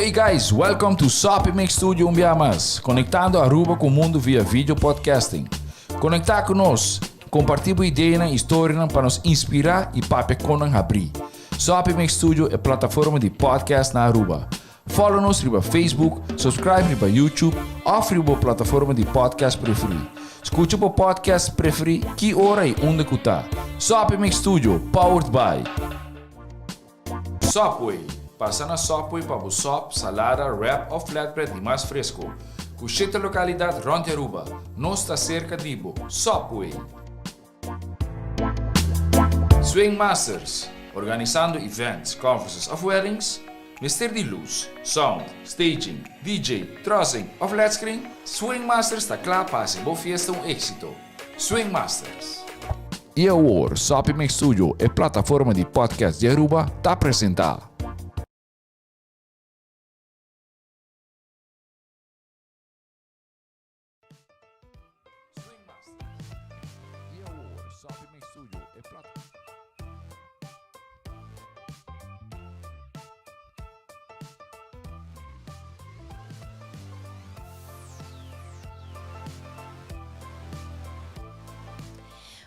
Hey guys, welcome to Soppy Mix Studio un bia mas, conectando Aruba cu mundo via video podcasting. Conecta cu nos, comparti bo ideanan y storianan pa nos inspira y papia con nan habri. Soppy Mix Studio e plataforma di podcast na Aruba. Follow nos riba Facebook, subscribe riba YouTube of riba bo plataforma di podcast preferi. Scucha bo podcast preferi ki ora y unda cu ta. Soppy Mix Studio, powered by. Subway, Pasa na Subway pa bo sop, salada, wrap of flatbread di mas fresco. Cu shete localidad rond di Aruba. Nos ta cerca di bo. Subway! Swing Masters, Organisando events, conferences of weddings? Mester di luz, sound, staging, DJ, trussing of led screen? Swing Masters ta cla pa haci bo fiesta un exito. Swing Masters. Y awor, Soppy Mix Studio, e plataforma di podcast di Aruba, ta presenta. Swing Masters. Y awor, Soppy Mix Studio, e plataforma.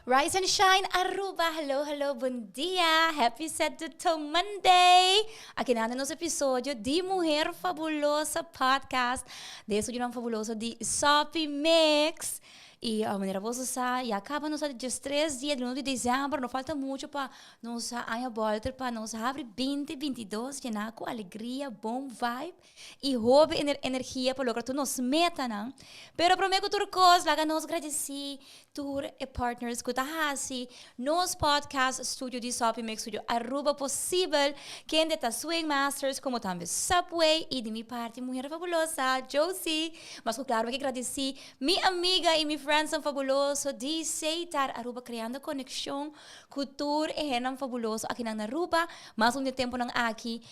Rise and shine Aruba, hello hello, bon dia, happy set the tone Monday. Aki nan nos episodio di Mujer Fabulosa podcast, de estudionan fabuloso di Soppy Mix. Y uh, manera boso sa, ya caba nos just tres dia, di december, no falta mucho pa Nos a aña bolter pa nos habri 2022 yená ku alegria, bon vibe i hopi energia pa logra tur nos metanan. Pero promé ku tur kos laga nos gradisí tur e partners ku ta hasi nos podcast studio di Soppy Mix Studio Aruba posibel, kende ta Swing Masters komo tambe Subway i di mi parti Mujer Fabulosa, Josie. Mas ku klaro mi ke gradisí mi amiga i mi friendsnan fabuloso di Seitar Aruba kreando konekshon Ku tur e hennan fabuloso akinan na Aruba, mas un di e temponan aki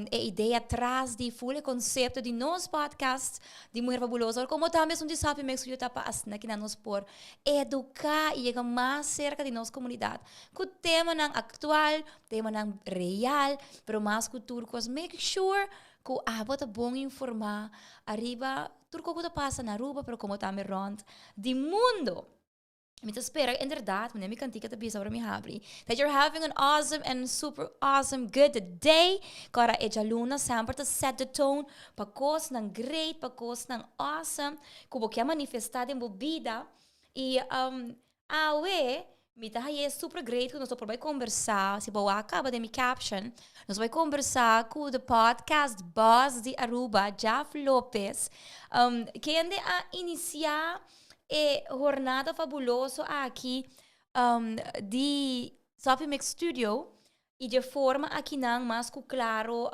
e idea tras di full e konsepto di nos podcast di Muher Fabuloso, komo tambe esun di Sabi Mix Studio ta pa asina kinan nos por eduká i yega mas serka di nos komunidat ku temanan aktual, temanan real, pero mas ku tur kos make sure ku abo ta bon informá ariba tur kos ku ta pasa na Aruba pero komo tambe rònt di mundo. Mi ta spera inderdaad, meneer mi kantika ta bisa ora mi habri, that you're having an awesome and super awesome good day. Kora e djaluna semper ta set the tone pa kosnan great, pa kosnan awesome ku bo ke manifestá den bo bida. I um, awe mi ta haye super great ku nos por bai kombersá, si bo a kaba den mi caption, nos bai kombersá ku the podcast boss di Aruba, Jeff Lopez, um, kende a inisiá E hornada fabuloso aki di Sophie Mix Studio y dje forma akinan mas cu claro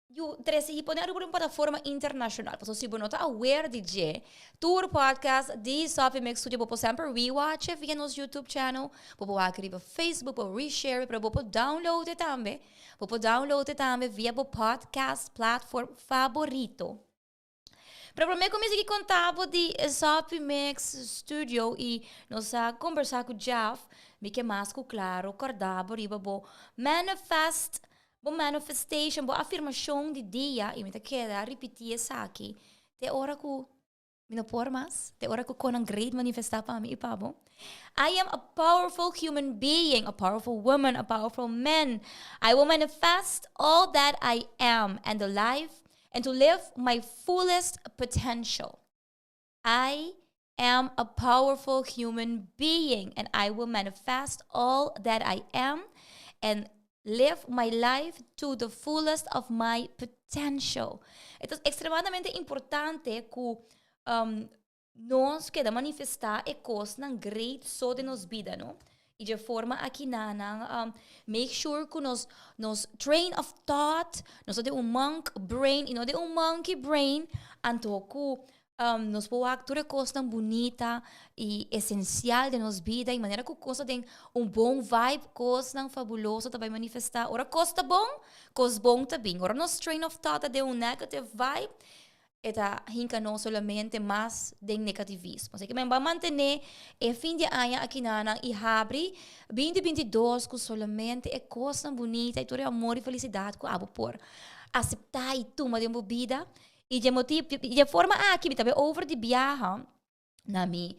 yu trece y pone Aruba den un plataforma internacional. Pasobra si bo no ta aware di dje, tur podcast di Sophie Mix Studio bo por semper rewatch e via nos YouTube channel, bo por wak riba Facebook, bo por reshare, pero bo por download e tambe. Bo por download e tambe via bo podcast platform favorito. Pero promé ku mi sigui konta bo di e Soppy Mix Studio i nos a kombersá ku Jeff, mi ke mas ku klaro kòrda bo riba bo manifest, bo manifestation, bo afirmashon di dia i mi ta keda ripití esaki te ora ku mi no por mas, te ora ku konan great manifestá pa mi i pa bo. I am a powerful human being, a powerful woman, a powerful man. I will manifest all that I am and the life and to live my fullest potential. I am a powerful human being and I will manifest all that I am and live my life to the fullest of my potential. E ta extremadamente importante ku um, Nos keda manifestá e kosnan great so den nos bida, no? I dje forma aki na nan make sure ku nos nos train of thought, nos ta den un monk brain i no den un monkey brain, anto ku nos por wak tur e kosnan bunita i esensial den nos bida i manera ku kos ta den un bon vibe, kosnan fabuloso ta bai manifestá. Ora kos ta bon, kos bon ta bin. Ora nos train of thought ta den un negative vibe, E ta hinka nos solamente mas den negativismo. Así ke men ban mantené e fin di aña akinanan i habri binti 22 ku solamente e kosnan bunita i tur e amor i felisidat ku abo por. aseptá i tuma den bo bida. I dje motibu, i dje forma aki mi ta bai over di biaha na mi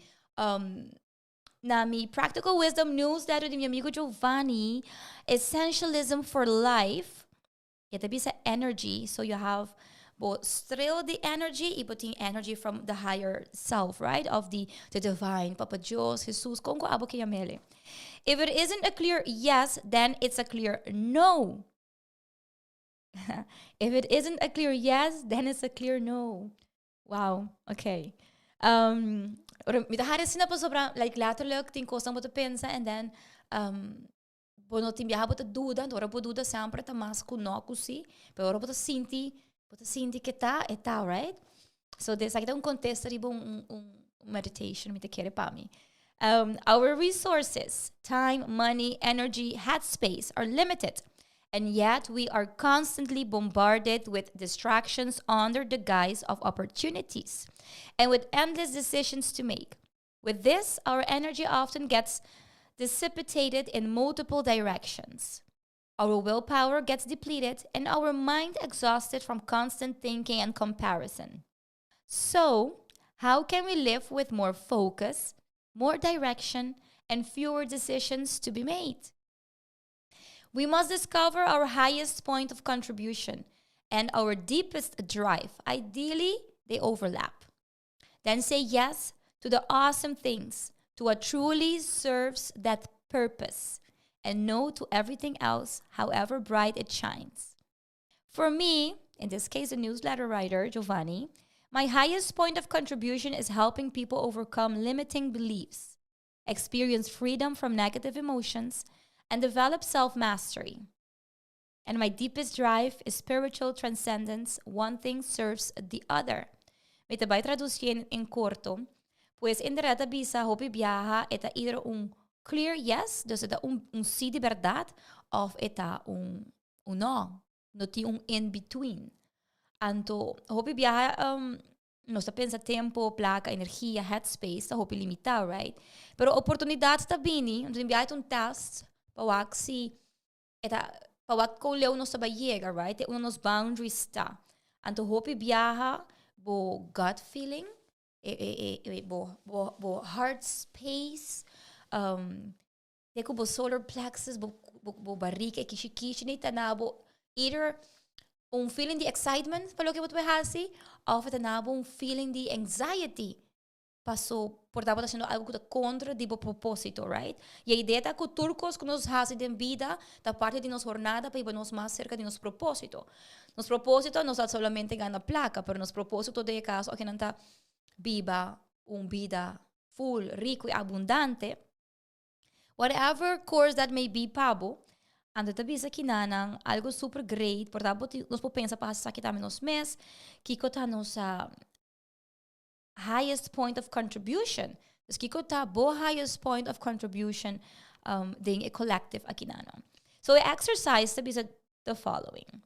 na mi Practical Wisdom newsletter di mi amigo Giovanni, Essentialism for Life. E ta bisa energy, so you have bo strel di energy i bo tin energy from the higher self, right? Of the divine, Papa Dios, Jesus, kon ku abo ke yam'ele. If it isn't a clear yes, then it's a clear no. If it isn't a clear yes, then it's a clear no. Wow, okay. Ora, mi ta hari asina pasobra, like letterlijk, tin kosnan bo ta pensa and then bo no tin biaha bo ta duda, anto ora bo duda semper ta mas ku no ku si, pero ora bo ta sinti, bo ta sinti ke ta, e ta, right? So des aki ta un kontesta riba un meditation mi ta kere pa mi. Our resources, time, money, energy, headspace are limited. And yet we are constantly bombarded with distractions under the guise of opportunities and with endless decisions to make. With this, our energy often gets dissipated in multiple directions. Our willpower gets depleted and our mind exhausted from constant thinking and comparison. So, how can we live with more focus, more direction, and fewer decisions to be made? We must discover our highest point of contribution and our deepest drive. Ideally, they overlap. Then say yes to the awesome things, to what truly serves that purpose, and no to everything else, however bright it shines. For me, in this case, a newsletter writer, Giovanni, my highest point of contribution is helping people overcome limiting beliefs, experience freedom from negative emotions, and develop self mastery. And my deepest drive is spiritual transcendence. One thing serves the other. Mi ta bai tradusí en korto. Pues inderdaad bisa hopi biaha e ta either un clear yes, dus e ta un si di berdat, òf e ta un no. No tin un in between. Anto hopi biaha nos ta pensa tempu, plaka, energia, headspace, ta hopi limitá, right? Pero oportunidat ta bini, anto biaha un test, pa wak si e ta pa wak kon leu nos ta bai yega, right? E unda nos boundaries ta. Anto hopi biaha bo gut feeling, e bo heart space, te ku bo solar plexus, bo barika kishi kishi ni ta na bo either un feeling di excitement pa loke bo ta bai hasi, òf ta na bo un feeling di anxiety. Paso por ta hasiendo algu ku ta kontra di bo propósito, right? I e idea ta ku tur kos ku nos hasi den bida, ta parti di nos jornada pa nos mas serka di nos propósito. Nos propósito no ta solamente gana plaka, pero nos propósito den kaso aki ta biba un bida full, riku i abundante. Whatever course that may be pa bo, anto ta bisa akinan algu super great, por tantu, nos por pensa pa esaki tambe nos mes, kiko ta nos highest point of contribution. Dus kiko ta bo highest point of contribution den a collective akinan. So e exercise ta bisa the following.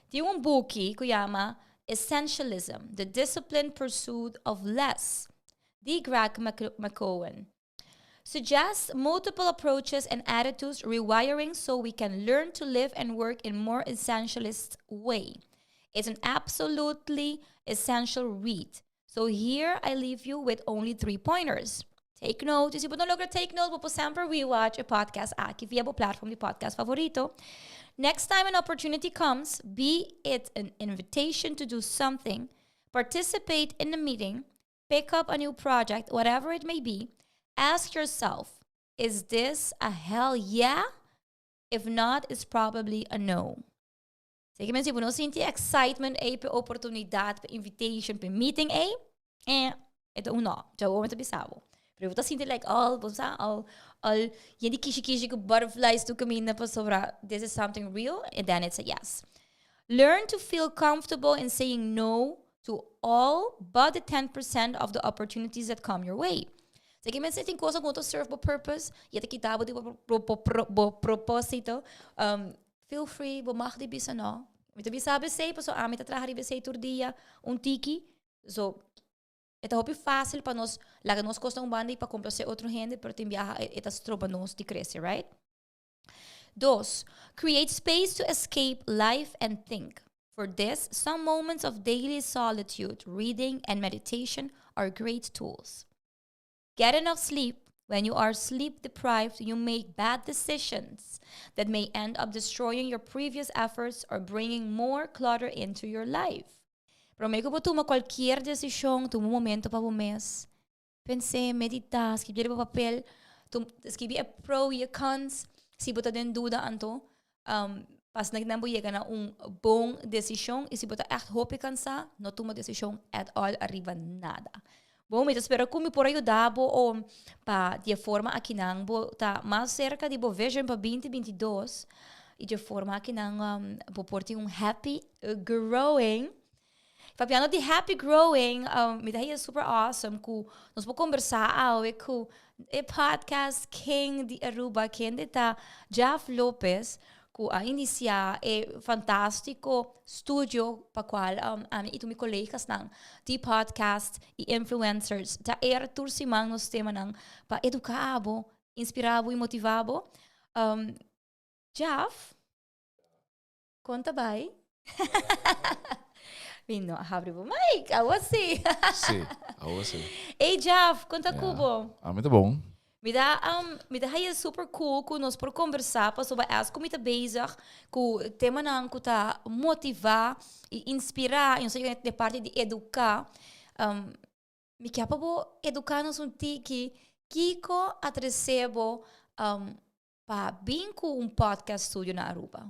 Tin un buki ku yama Essentialism, The Disciplined Pursuit of Less, di Greg McKeown. Suggests multiple approaches and attitudes rewiring so we can learn to live and work in more essentialist way. It's an absolutely essential read. So here I leave you with only three pointers. Take note. Si bo no logra take note, bo por semper rewatch e podcast aki via e platform di podcast favorito. Next time an opportunity comes, be it an invitation to do something, participate in a meeting, pick up a new project, whatever it may be, ask yourself, "Is this a hell yeah?" If not, it's probably a no. Ke men si bo no sinti excitement ei pa oportunidat, pa invitation, pa meeting ei, e ta un no. Ya bo ta bisa bo. Pero bo sinti like all, bo all, all, yen di kishi kishi ku butterflies tur kaminda pasobra this is something real, and then it's a yes. Learn to feel comfortable in saying no to all but the 10% of the opportunities that come your way. Ke men tin kos ku no serve bo purpose, i ta kita bo di bo propósito. Feel free, bo mag di bisa no. Mi ta bisa esei, paso ami ta traha riba esei tur dia un tiki. So, e ta hopi fásil pa nos laga nos kos un banda pa komplasé otro hende, pero tin biaha e ta stroba nos di krese, right? Dos, create space to escape life and think. For this, some moments of daily solitude, reading, and meditation are great tools. Get enough sleep. When you are sleep deprived, you make bad decisions that may end up destroying your previous efforts or bringing more clutter into your life. Promé ku bo tuma kualke desishon, tuma un momento pa bo mes. Pensa, meditá, skirbi riba papel, skirbi e pro i e cons. Si bo tin duda, anto, pa asina bo yega na un bon desishon i si bo ta echt hopi kansá, no tuma desishon at all ariba nada. Bon, mi ta spera ku mi por a yuda bo o pa di forma akinan bo ta mas serka di bo vision pa 2022 i di forma akinan bo por tin un happy growing. Papiando di happy growing, mi ta super awesome ku nos por kombersá awe ku e podcast king di Aruba, kende ta Jeff Lopez, ku a inisiá e fantástiko studio pa kual ami i mi koleganan di podcast i influencers ta air tur siman nos temanan pa eduká bo, inspirá i motivá bo. Jeff, kon ta bai? Mi no a habri bo mic, awor sí. Sí, awor sí. Hey Jeff, kon ta ku bo? Ami ta bon. Mi ta haya super cool ku nos por kombersá pasobra es ku mi ta bezig ku temanan ku ta motivá i inspirá i no di parti di eduká. Mi ke pa bo eduká nos un tiki kiko a trese bo pa bin ku un podcast studio na Aruba.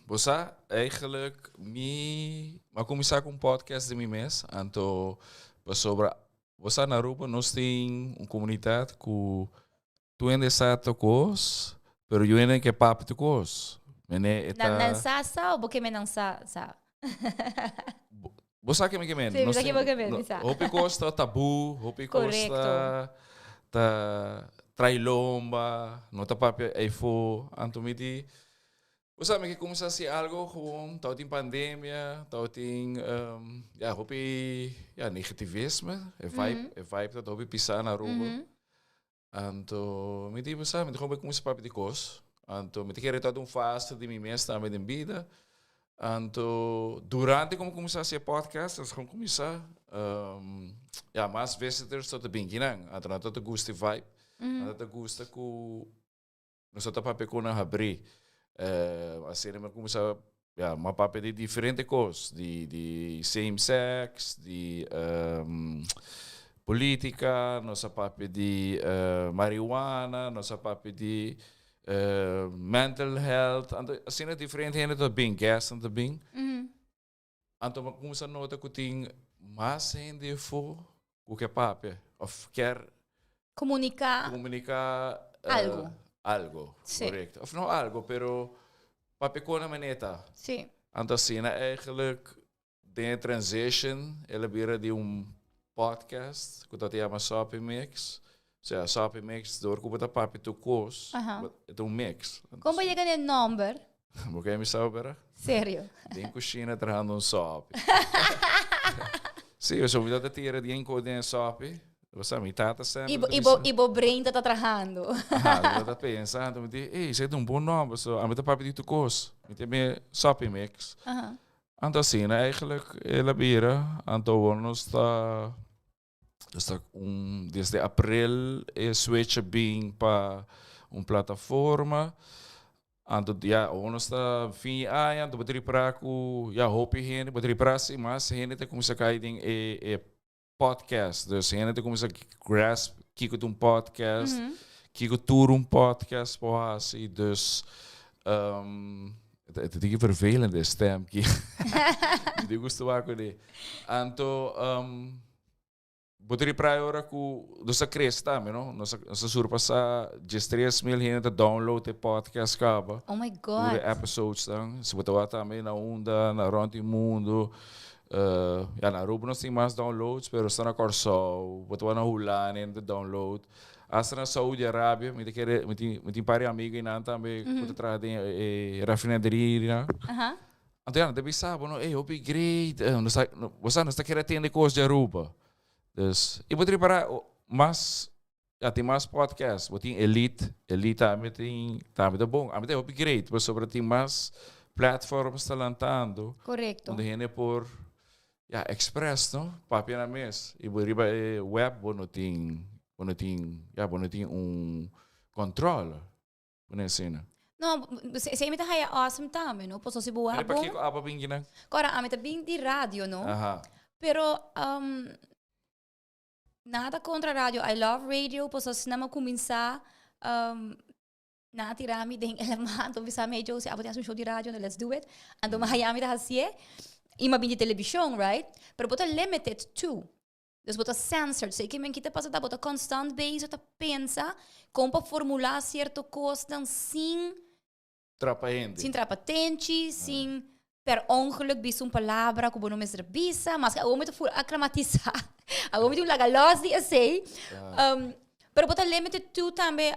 Bo sa, eigenlijk, mi a kuminsá ku un podcast di mi mes, anto pasobra, bo sa, na Aruba nos tin un komunidat ku tur hende sa tur kos, pero niun hende ke papia tur kos. Mene eta Nan sa sa o bo ke men nan sa sa? Bo sa ke mi ke men? Sí, sa ke bo ke men, sa. Hopi kos ta tabú, hopi kos ta tra'i lomba, no ta papia eifo, anto mi di, bo sa, mi ke kuminsá hasi algo gewoon, tabatin pandemia, tabatin ya hopi ya negativisme, e vibe ta hopi pisá na Aruba. Anto mi di, bo sa, mi ta gewoon kuminsá papia di kos. Anto mi ta kere ta un fase di mi mes tambe den bida. Anto durante ku mi kuminsá hasi e podcast, es gewoon kuminsá, ya mas visitors ta bin kinan. Anto nan ta gusta e vibe. Nan ta gusta ku nos ta papia ku nan habrí. Asina mi a kuminsá ya mi a papia di diferente kos, di same sex, di polítika, nos a papia di marihuana, nos a papia di mental health. Anto asina diferente hende ta bin, guests ta bin. Anto mi a kuminsá nota ku tin mas hende afó ku ke papia òf ke komuniká komuniká algo. Algo, korekto. Òf no algo, pero papia ku nan manera ta. Anto asina eigenlijk den transition el a bira di un podcast ku ta yama Soppy Mix. Osea, Soppy Mix, dor ku bo ta papia tur kos, e ta un mix. Kon bo a yega na e nòmber? Bo ke mi sabi bera? Serio? Den kushina trahando un sopi. Sí, osea, mi ta tira di en den sopi. Bo sa, mi tata semper I bo, i bo, i bo brain ta trahando. Aha, mi ta pensando, mi di, "Ey, esei ta un bon nòmber, so ami ta papia di tur kos." Mi ta mi Soppy Mix. Anto asina eigenlijk el a bira, anto awor nos ta desde aprel e switch a bin pa un plataforma. Anto ya awor nos ta fin di aña, anto bo ta ripará ku ya hopi hende, bo ta ripará si mas hende ta kuminsá kai den e podcast. Dus hende ta kuminsá grasp kiko ta un podcast, kiko tur un podcast por hasi. Dus e ta tiki vervelend e stem aki. Mi tin gusto wak kuné. Anto bo ta ripará ora ku nos a krese tambe, no? Nos a surpasá 13,000 hende ta download e podcast kaba. Oh my God. Tur e episodes nan. Si bo ta wak tambe na unda, na rònt di mundu. Ya na Aruba nos tin mas downloads, pero sta na Kòrsou, bo ta wak na Hulanda hende ta download. Asta na Saudi Arabia, mi ta kere, mi tin par di amigu einan tambe ku ta traha den e rafinaderia einan. Anto ya, nan ta bisa bo, no, ey, hopi great, nos ta, bo sa, nos ta kere atende kos di Aruba. Dus, i bo ta ripará mas. Ya tin mas podcast, bo tin Elite, Elite tambe tin, tambe ta bon. Ami ta hopi great, pasobra tin mas platforms ta lantando. Correcto. Unda hende por, ya, express, no? Papia nan mes. Y bo riba e web bo no tin, bo no tin, ya, bo no tin un control. Bo no asina. No, esey mi ta haya awesome tambe, no? Pasobra si bo wak Pero bon. pakiko abo bin kinan? Cora, ami ta bin di radio, no? Aha. Pero, Nada contra radio, I love radio, pasobra asina mi a cuminsa, nan a tira mi den e laman, anto bisa mi, hey Josie, abo tin haci un show di radio, anto let's do it. Anto mi a haya mi ta hacié, y mi a bin di television, right? Pero bo ta limited to, dus bo ta censored, so e kimen kita pasa ta bo ta constant bezig ta pensa con pa formula cierto cosnan sin Trapa hende. Sin trapa tenchi, sin per ongeluk bisa un palabra ku bo no mester bisa. Maske awor mi ta full akramatisá. Awor mi tin un laga los di esei. Pero bo ta limited to tambe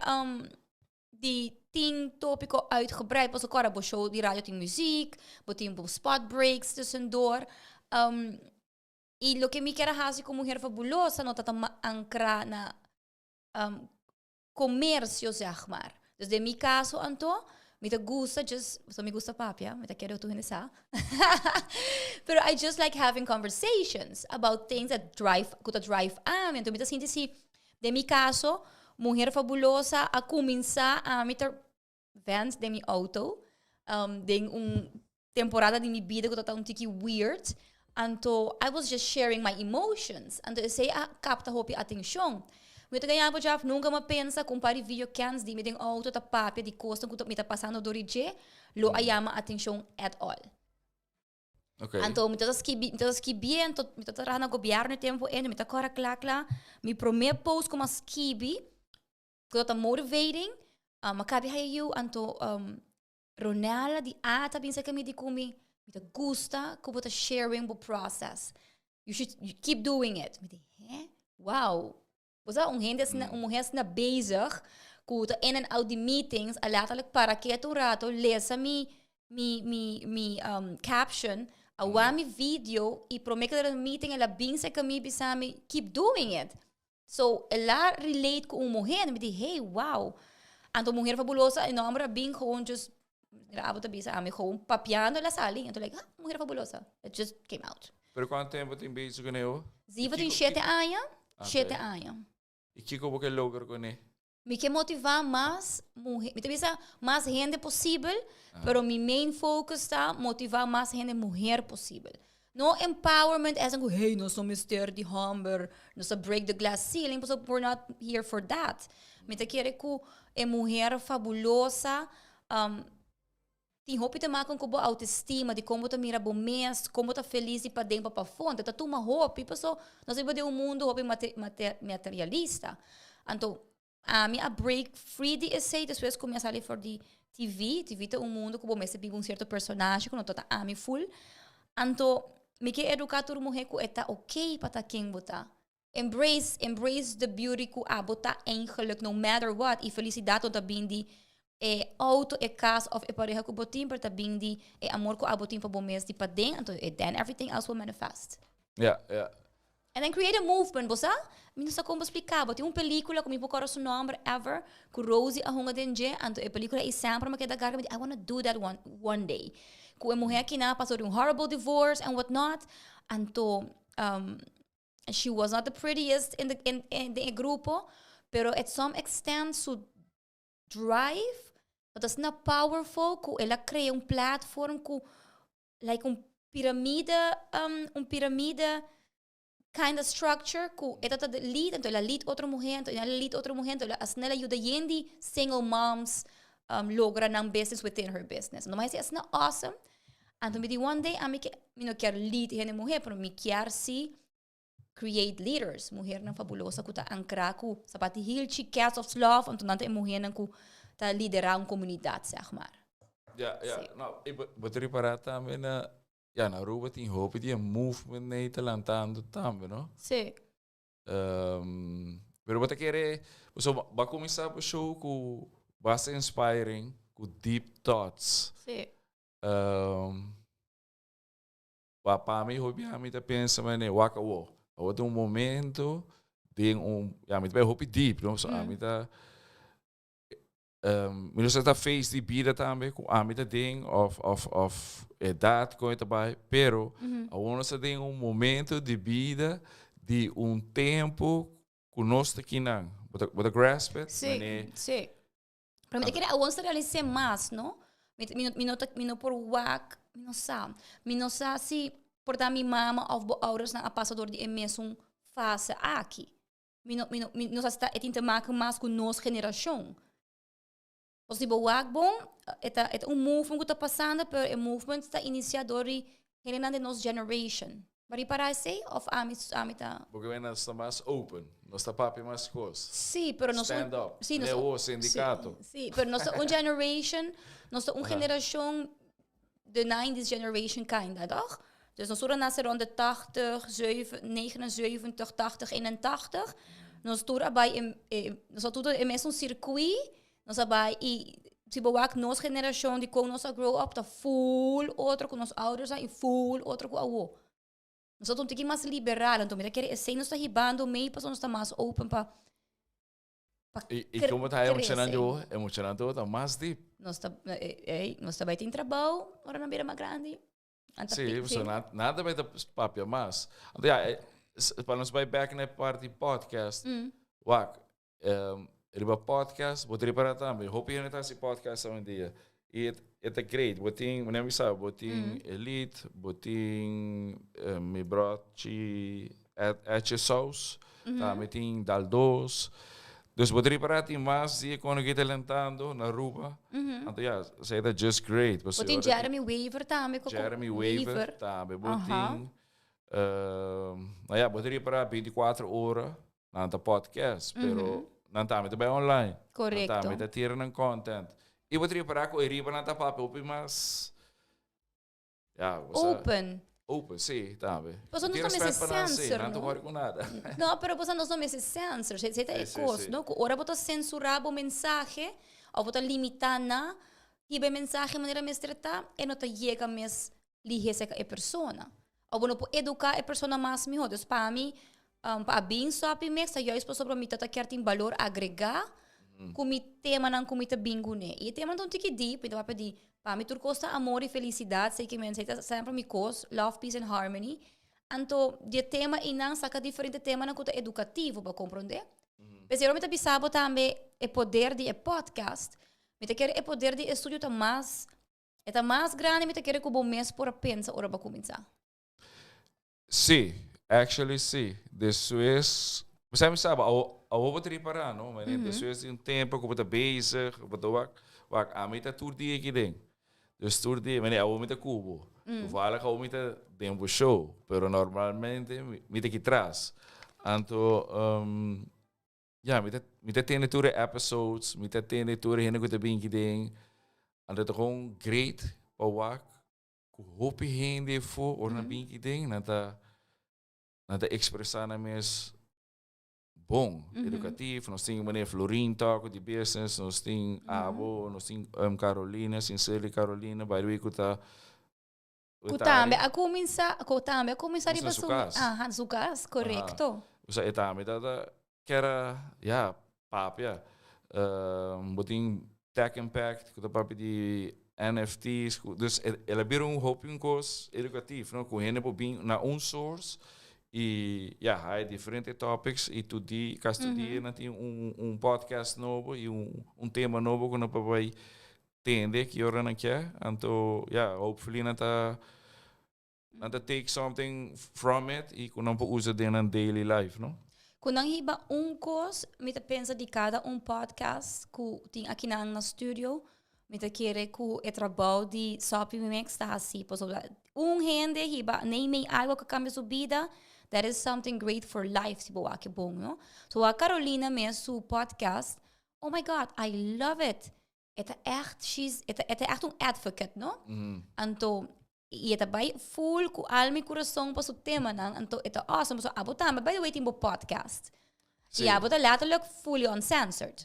di tin tópiko uitgebreid. Pasobra kòrda bo show di radio tin muziek, bo tin bo spot breaks tussendoor. I loke mi kier a hasi ku Mujer Fabulosa no ta ta ankrá na comercio zeg maar. Dus den mi caso anto, mi ta gusta just, so mi gusta papia, mi ta kere otro hende sa. Pero I just like having conversations about things that drive, cu ta drive ami. Anto mi ta sinti si, den mi caso, Mujer Fabulosa a cuminsa ami ta vent den mi auto, den un temporada di mi bida cu ta un tiki weird, anto I was just sharing my emotions, anto esey a capta hopi atencion. Mi ta gaña bo Jeff, nunca mi a pensa cu un par di video kens di mi den auto ta papia di cosnan cu mi ta pasando door di dje, lo a yama atencion at all. Anto mi ta skibi, mi ta skibi anto mi ta traha na gobierno e tempo ey, mi ta cora cla cla, mi prome post cu mi a skibi cu ta motivating, mi a cabi haya yu anto Ronella di A ta bin cerca mi di cu mi, mi ta gusta cu bo ta sharing bo process. You should you keep doing it. Mi di, hè? Wow. Bo sa, un hende asina, un muher asina bezig, cu ta in and out di meetings, a letterlijk para keto un rato, lesa mi, mi, mi, mi caption, a wak mi video, y prome cu ta meeting el a bin cerca mi bisa mi, keep doing it. So, el a relate cu un muher, mi di, hey, wow. Anto Mujer Fabulosa, e nomber a bin gewoon just, mira abo ta bisa ami, gewoon papiando el a sali. Anto like, ah, Mujer Fabulosa. It just came out. Pero cuanto tempo tin bezig cu ne? Ziva tin shete aña, shete aña. Y kico bo ke logra cu ne? Mi ke motiva mas muhe, mi ta bisa mas hende posibel, pero mi main focus ta motiva mas hende muher posibel. No empowerment as in ku hey nos no mester di homber, nos ta break the glass ceiling, pasobra we're not here for that. Mi ta kere ku e muher fabulosa Tin hopi te maken ku bo autoestima, di kon bo ta mira bo mes, kon bo ta felis di paden pa pafó. Anto ta tuma hopi, paso nos biba den un mundu hopi materialista. Anto ami a break free di esei despues ku mi a sali for di TV. TV ta un mundu ku bo mester biba un sierto personahe ku no ta ta ami ful. Anto mi ke eduká tur muhé ku e ta oké pa ta ken bo ta. Embrace, embrace the beauty ku abo ta eigenlijk no matter what y felicidad no ta bin di e auto, e cas of e pareha ku bo tin pero ta bin di e amor ku abo tin pa bo mes di paden anto then everything else will manifest. Ja, ja. And then create a movement, bo sa? Mi no sa kon bo splika bo. Tin un pelicula ku mi por kòrda su nomber ever ku Rosie a hunga den dje anto e pelicula ei semper mi a keda garga mi di I wanna do that one one day. Ku e muhé akina a pasa dor di un horrible divorce and what not anto She was not the prettiest in the, in, in, den e grupo, pero at some extent su drive dat asina powerful ku el a crea un platform ku like un piramide, un piramide kind of structure ku e tabata de lead, anto el a lead otro muher, anto el a lead otro muher, anto asina el a yuda yen di single moms logra nan business within her business. Anto mi a hasi asina awesome. Anto mi di one day ami ke, mi no kier lead hende muher, pero mi kier si create leaders, muhernan fabulosa ku ta ankra ku sapati hilchi, cats of slof, anto nan ta e muhernan ku ta lidera un komunidat, zeg maar. Ja, ja. Si. No, i bo ta ripara tambe na, ja, na Aruba tin hopi di e movement nei ta lantando tambe, no? Si. Pero bo ta kere, pasobra bo a kuminsá bo show ku basta inspiring, ku deep thoughts. Si. Pa mi hopi ami ta pensa manera wak awo. Awo ta un momento Den un, ja, mi ta bai hopi deep, no? So ami ta, mi no sa ta phase di bida tambe ku ami ta den of of of edad kon e ta bai, pero awor nos ta den un momento di bida di un tempo ku nos ta kinan. Bo ta bo ta grasp it? Sí, Mane sí. Pero mi ta kere awor nos ta realis'é mas, no? Mi mi mi no ta mi no por wak, mi no sa. Mi no sa si por ta mi mama of bo oudersnan a pasa dor di e mesun fase aki. Mi no mi no mi no sa si ta e tin te maken mas ku nos generashon. Pasobra si bo wak bon, e ta e ta un movement ku ta pasando pero e movement ta inisiá dor di hendenan di nos generation. Bo ripará esei of ami ami ta. Bo ke nos ta mas open, nos ta papia mas kos. Sí, pero nos Stand up, sí, nos ne wo sindikato. Sí, pero nos ta un generation, nos ta un generashon, de nineties generation kinda, toch? Dus nos tur a nase rond de tachtig, zeven, negenenzeventig, tachtig, eenentachtig. Nos tur a bai e, nos a tur e mesun circuit, nos a bai i si bo wak nos generashon di kon nos a grow up ta full otro ku nos oudersnan i full otro ku awo. Nos ta un tiki mas liberal, anto mi ta kere esei nos ta hibando mei pasobra nos ta mas open pa pa I, i komo ta crece. e muchanan ta mas deep. Nos ta, ey, nos ta bai tin trabou ora nan bira mas grandi. Anta Sí, pi- so sí. na, nada bai ta papia mas. Anto ja, pa nos bai back na e parti podcast. Wak, riba podcast, bo ta ripara tambe, hopi hende ta hasi podcast awendia. I e ta great. Bo tin, manera mi sa, bo tin Elite, bo tin mi brochi Etche Saus, tambe tin Dal Dos. Dus bo ta ripara tin mas di e kono ki ta lentando na Aruba. Anto ya, esei ta just great. Bo tin Jeremy Weaver tambe. Jeremy Weaver tambe bo tin. Nou ja, bo ta ripara 24 ora nan ta podcast, pero nan tambe ta bai online. Correcto. Nan tambe ta tira nan content. I bo ta ripara ku e riba nan ta papia hopi mas, ja, bo sa. Open. Open, si, tambe. Pasobra Tin nos no mester respet pa nan, si, censor, nan ta no? worry ku nada. No, pero pasobra nos no mester censor. Esei ta e kos, no? Ku ora bo ta censurá bo mensahe, òf bo ta limitá na hiba e mensahe manera mester ta, e no ta yega mes lihé serka e persona. Òf bo no por eduká e persona mas mihó. Dus pa mi, pa a bin Soppy Mix ta juist pasobra mi ta ta kier tin balor agregá ku mi temanan ku mi ta bin kuné. I e temanan ta un tiki deep, mi ta papia di pa mi tur kos ta amor i felisidat, esei ke men esei ta semper mi kos, love, peace and harmony. Anto di e tema einan saka diferente temanan ku ta edukativo, bo a komprondé? P'esei ora mi ta bisa bo tambe e poder di e podcast, mi ta kere e poder di e studio ta mas E ta mas grandi mi ta kere ku bo mes por a pensa ora bo a kuminsá. Sí, actually sí. Despues, bo sa mi sa, awo, awo bo ta ripará, no? Mane, despues di un tempo ku bo ta bezig, bo ta wak, wak, ami ta tur dia aki den. Dus tur dia, mane, awo mi ta ku bo. Toevallig awo mi ta den bo show, pero normalmente mi ta aki tras. Anto, Ya, mi ta, mi ta tende tur e episodes, mi ta tende tur e hende ku ta bin aki den. Anto ta gewoon great pa wak ku hopi hende afó ora nan bin aki den, nan ta, nan ta ekspresá nan mes bon, edukatief. Nos tin meneer Florin tok di business, nos tin abo, nos tin Carolina, Sincerely Carolina, by the way ku ta Ku tambe a kuminsá, ku tambe a kuminsá riba su kas. Aha, su kas, korekto. Osea, e tambe ta ta kier a, ya, papia. Bo tin Tech Impact ku ta papia di NFT's, ku, dus el a bira un hopi un kos edukatief, no, ku hende por bin na un source i, ya, haya diferente topics i tur di, kasi tur dia nan tin un un podcast nobo i un tema nobo ku nan por bai tende ki ora nan ke, anto ya, hopefully nan ta nan ta take something from it y ku nan por usa den nan daily life, no? Ku nan hiba un kos, mi ta pensa di kada un podcast ku tin akinan na studio, mi ta kere ku e trabou di Soppy Mix ta hasi pasobra un hende hiba neimei algo ku kambia su bida, that is something great for life si bo wak e bon, no? So wak Carolina mes su podcast, oh my God, I love it! E ta echt, she's, e ta, e ta echt un advocate, no? Anto, y e ta bai full cu alma y curason pa su temanan, anto e ta awesome. So, abo tambe, by the way, tin bo podcast. Sí. Y abo ta letterlijk fully uncensored.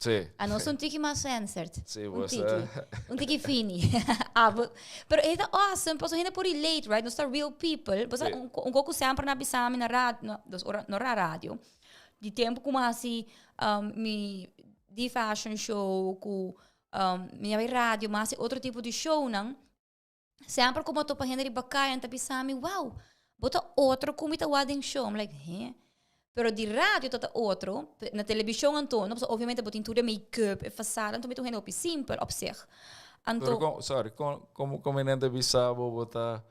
Sí. Anos un tiki mas censored. Sí, Un bo tiki. sa. Un tiki fini. Abo, pero e ta awesome, pasobra hende por relate, right? Nos ta real people. Bo sa, Sí. un, un koku semper na bisa mi na radio, no, dus ora, no ra radio. Di tempo ku mi hasi mi di fashion show ku mi a bai radio, mi hasi otro tipo di shownan, semper ku mi a topa hende riba kaya nan ta bisa mi, wow, bo ta otro ku mi ta wak den show. I'm like, he? Pero di radio ta ta otro, na televishon anto no, pasobra obviamente bo tin tur e make-up, e fasada, anto mi ta un hende hopi simpel op zich. Anto. Pero kon, sorry, kon, komo, komo nan ta bisa bo bo ta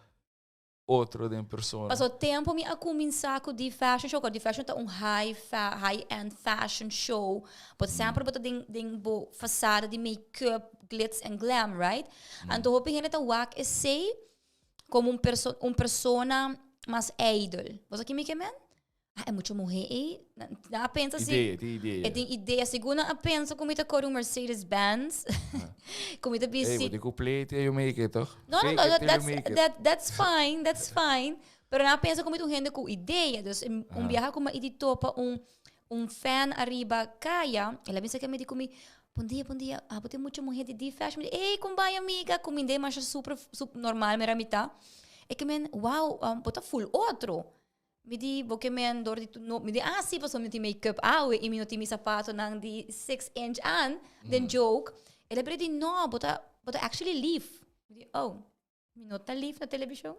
otro den persona? Pasobra tempo mi a cuminsa cu di fashion show, di fashion ta un high fa high end fashion show, bo semper bo ta den den bo fasada di make-up, glitz and glam, right? Anto hopi hende ta wak esey como un perso un persona mas ijdel. Bo sa ki mi ke men? Ah, e mucha muhé ei, nan a pensa si. Idea, tin idea. E tin idea. Segun nan a pensa ku mi ta kore un Mercedes Benz, ku mi ta bisti. Ey, bo tin ku play till you make it, toch? No, no, no, that's, that, that's fine, that's fine. Pero nan a pensa ku mi ta un hende ku idea. Dus un biaha ku mi a idi topa un, un fan ariba kaya, el a bisa ke mi di ku mi, Bon dia, bon dia, abo tin mucha muhé di di fashion? Mi di, ey, kon bai amiga? Ku mi nd'e masha super, super normal mira mi ta. E ke men, wow, bo ta full otro. Mi di, bo ke men dor di tu no, mi di, ah si, pasobra mi no tin make up awe i mi no tin mi sapatonan di six inch aan, den joke. El a bira di, no, bo ta, bo ta actually lief. Mi di, oh, mi no ta lief na televishon?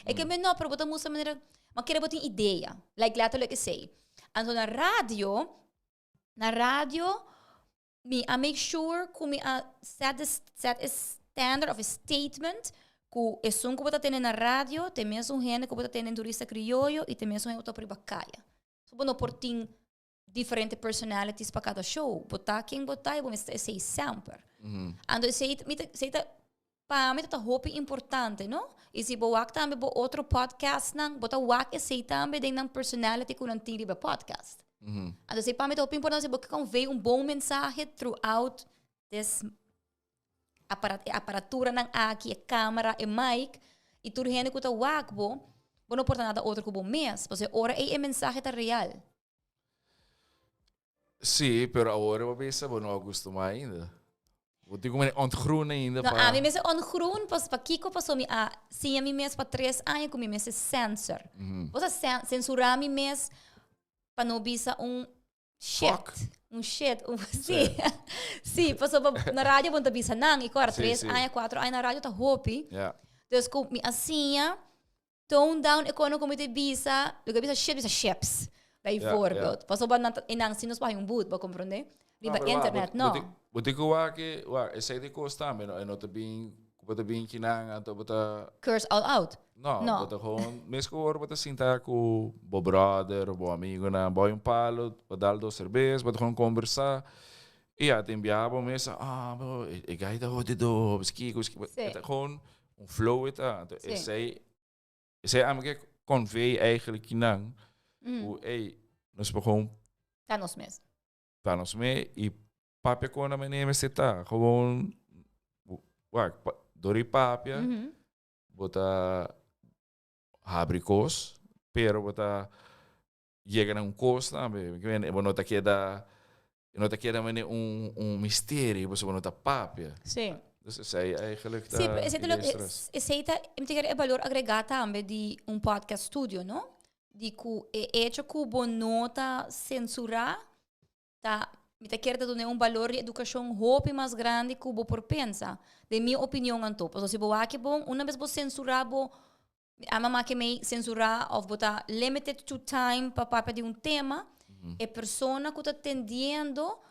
E ke men, no, pero bo ta mustra manera, ma kere bo tin idea, like letterlijk esei. Anto na radio, na radio, Mi a make sure ku mi a set the set e standard of e statement ku esun ku bo ta tende na radio ta e mesun hende ku bo ta tende den Turista Krioyo i ta e mesun hende ku ta riba kaya. So bo no por tin diferente personalities pa kada show. Bo ta ken bo ta i bo mester ta esei semper. Anto esei mi ta esei ta pa mi ta ta hopi importante no. I si bo wak tambe bo otro podcastnan bo ta wak esei tambe den nan personality ku nan tin riba e podcast. Anto esei pa mi ta hopi importante si bo ke convey un bon mensahe throughout this aparat e aparaturanan aki, e camera, e mic i tur hende ku ta wak bo, bo no por ta nada otro ku bo mes pasobra e ora ei e mensahe ta real. Sí, pero awor bo bisa bo no a gustumá ainda. Bo tin como ontgroen ainda pa... No, ami mester ontgroen pas pakiko paso mi a siña mi mes pa tres aña ku mi mester censor. Bo sa censurá mi mes pa no bisa un shit. Fuck. Un shit. Un, sí. Sí, paso pa na radio bo no ta bisa nan. I kor, tres aña, kuatro aña na radio ta hopi. Dus ku mi a siña Tone down e kono ku mi ta bisa, lo ke bisa shit bisa ships, bijvoorbeeld. Pasobra nan ta, e nan si nos por haña un boet, bo komprondé? Riba internet, no. Bo tin ku wak e, wak, esei ta e kos tambe, no? E no ta bin, ku bo ta bin kinan, anto bo ta. Curse all out. No, bo ta gewoon, mes ku ora bo ta sinta ku bo brother, bo amigonan, bo haña un palo, bo dal dos serbes, bo ta gewoon kombersá. I ya, tin biaha bo mes, ah, bo, e gai ta hodido, kiko, kiko, e ta gewoon Un flow e ta. Anto esei, esei ami ke convey eigenlijk kinan, ku ey, nos por gewoon Ta nos mes. Ta nos mes i papia kon na manera mester ta. Gewoon, wak, dor di papia, bo ta habri kos, pero bo ta yega na un kos tambe. Bo no ta keda, no ta keda manera un, un misterio, pasobra bo no ta papia. Sí. Dus esei eigenlijk ta Sí, pero esei ta lo, idee stress. esei ta, mi ta kere e balor agregá tambe di un podcast studio, no? Di ku e hecho ku bo no ta sensurá, ta, mi ta kere ta duna un balor di edukashon hopi mas grandi ku bo por pensa. Den mi opinion anto. Pasobra si bo wak e bon, una bes bo sensurá bo Mi ama make mei censurá of bo ta limited to time pa papia di un tema, e persona ku ta tendiendo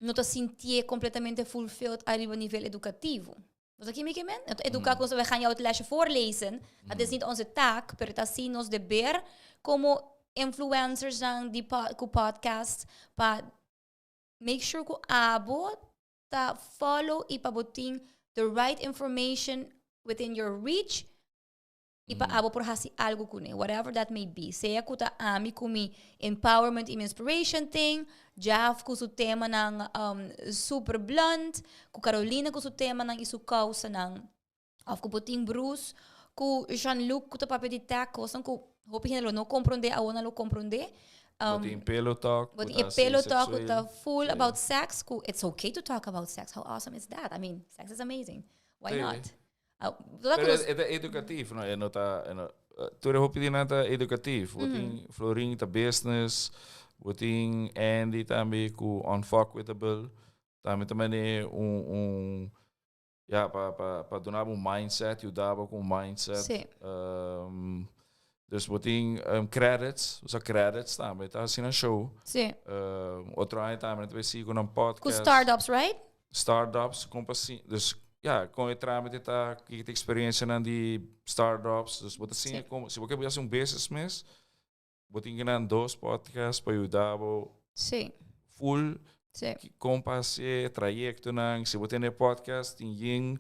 no ta sintié completamente fulfilled ariba nivel edukativo. Bo sa ki mi ke men? No ta eduká ku we gaan jou het lesje voorlezen, dat is niet onze taak, pero ta si nos deber komo influencersnan di ku podcast pa make sure ku abo ta follow y pa bo tin the right information within your reach y pa abo por haci algo cune, whatever that may be. Sea cu ta ami cu mi empowerment y mi inspiration thing, Jeff cu su temanan um, super blunt, cu Carolina cu su temanan y su causanan, of cu bo tin Bruce cu Jean-Luc cu ta papia di tech, cosnan cu hopi hende lo no comprende, awor nan lo comprende. Bo tin Pelo Talk. Bo tin e Pelo Talk cu ta full about sex, cu it's okay to talk about sex, how awesome is that? I mean, sex is amazing, why not? Pero e ta educatief, no? E no ta, e no, Tur e hopi di nan ta educatief. Bo tin Florin ta business, bo tin Andy tambe cu Unfuckwithable. Tambe ta mane un un ya pa pa pa duna bo un mindset, yuda bo cu un mindset. Dus bo tin credits, bo sa credits tambe ta haci nan show. Otro aña tambe nan ta bay sigui cu nan podcast. Cu startups, right? Startups, con pa si, dus ja, con e tramite ta, kiko ta experiencianan di startups, dus bo ta siña con, si bo ke haci un business mes, bo tin kinan dos podcast pa yuda bo full con pa haci e trayectonan, si bo tene podcast tin yin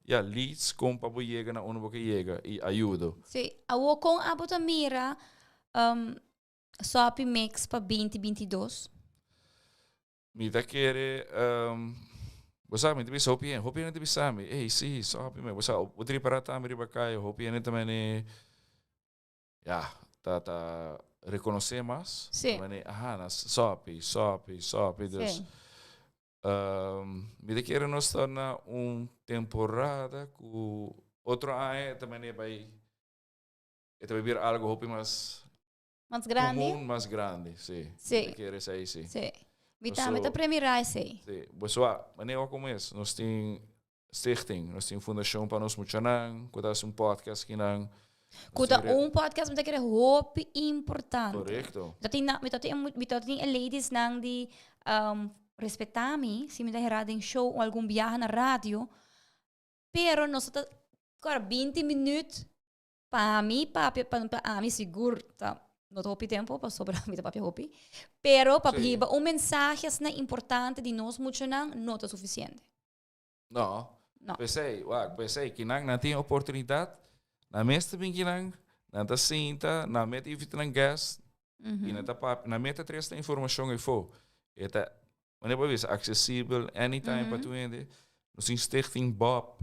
ja leads con pa bo yega na unda bo ke yega y ayudo. Sí, awo con abo ta mira Sopi Mix pa 2022? Mi ta kere, bo sa, mi ta bisa hopi hende, hopi hende ta bisa mi, ey, si, sopi mi, bo sa, bo ta ripara tambe riba kaya, hopi hende ta mene, ya, ta, ta rekonosé mas. Ta mene, aha, na sopi, sopi, sopi, dus, mi ta kere nos ta na un temporada ku otro aña ta mene bai, e ta bai bira algo hopi mas Mas grandi? Comun mas grandi, sí. Sí. Mi ta kere esei, sí. Sí. Mi tambe ta premira esei. Sí. Bo sa, manera wak como es, nos tin stichting, nos tin fundacion pa nos muchanan, cu ta haci un podcast kinan. Cu ta un podcast mi ta kere hopi importante. Correcto. Mi ta tin, mi ta tin, mi ta tin e ladiesnan di respeta mi, si mi ta hera den show o algun biaha na radio, pero nos ta, kora 20 minuut Pa mi papia, pa, pa ami sigur ta no ta hopi tempo pasobra mi ta papia hopi. Pero pa hiba un mensahe asina importante di nos muchanan no ta suficiente. No. No. P'esei, wak, p'esei kinan nan tin oportunidad, nan mes ta bin kinan, nan ta sinta, nan mes ta invita nan guest, y nan ta papia, nan mes ta trese nan informacion efo. E ta Wanneer bo bisa accesibel anytime pa tur hende. Nos tin Stichting Bob.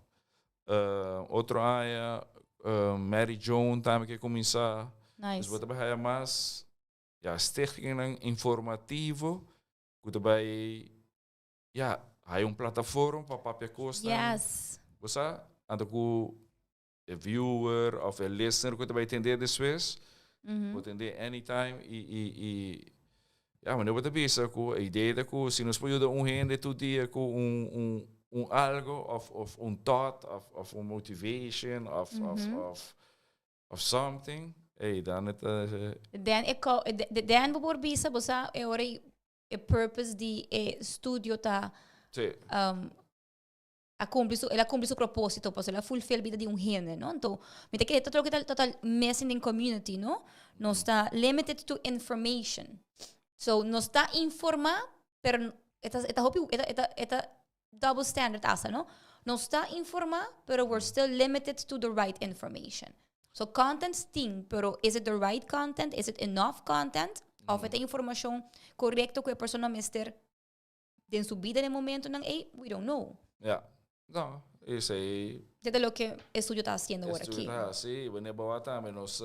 Otro aña Mary Joan tambe ke kuminsá. Nice. Dus bo ta bai haya mas ya stichtingnan informativo ku ta bai ya haya un plataforma pa papia kosnan. Bo sa? Anto ku e viewer of e listener ku ta bai tende despues, bo tende anytime i i i ya manera bo ta bisa ku e idea ta ku si nos por yuda un hende tur dia ku un un un algo of of un thought of of un motivation of of of of something ey dan e ta Den e ko den bo por bisa bo sa e ora e purpose di e studio ta a cumpli su, el a cumpli su propósito, pasobra el a fulfill bida di un hende, no? Anto, mi ta kere tot loke ta total missing den community, no? Nos ta limited to information. So, nos ta informa, pero e ta, e ta hopi, e ta, e ta, e ta double standard hasta, no? Nos ta informa, pero we're still limited to the right information. So, content tin, pero is it the right content? Is it enough content? Of e ta informacion corecto cu e persona mester den su bida den momentonan ey, we don't know. Ja. No, esey. Dit ta loke e studio ta haciendo awor aki. E studio ta haci, wanneer bo wak tambe nos,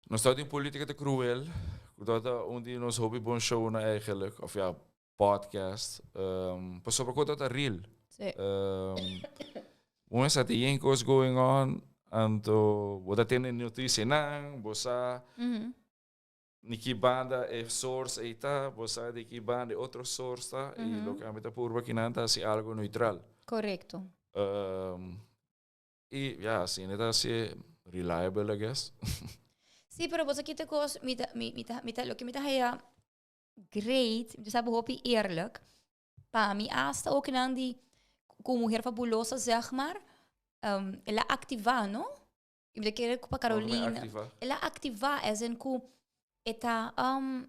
nos ta den politica ta cruel, cu ta un di nos hopi bon shownan eigenlijk, of ja, podcast, pasobra cu ta real. Sí. Bo mester tin yen cos going on, anto bo ta tende noticianan, bo sa. Di ki banda e source ei ta, bo sa di ki banda e otro source ta, i loke ami ta purba kinan ta hasi algo neutral. Korekto. I ya, asina ta hasi reliable, I guess. Sí, pero bo sa kita kos, mi ta, mi, mi ta, mi ta, loke mi ta haya great, mi ta sa bo hopi eerlijk, pa mi hasta okinan di ku Mujer Fabulosa zeg maar, el a aktivá, no? I mi ta kere ku pa Carolina. El a aktivá as in ku e ta um,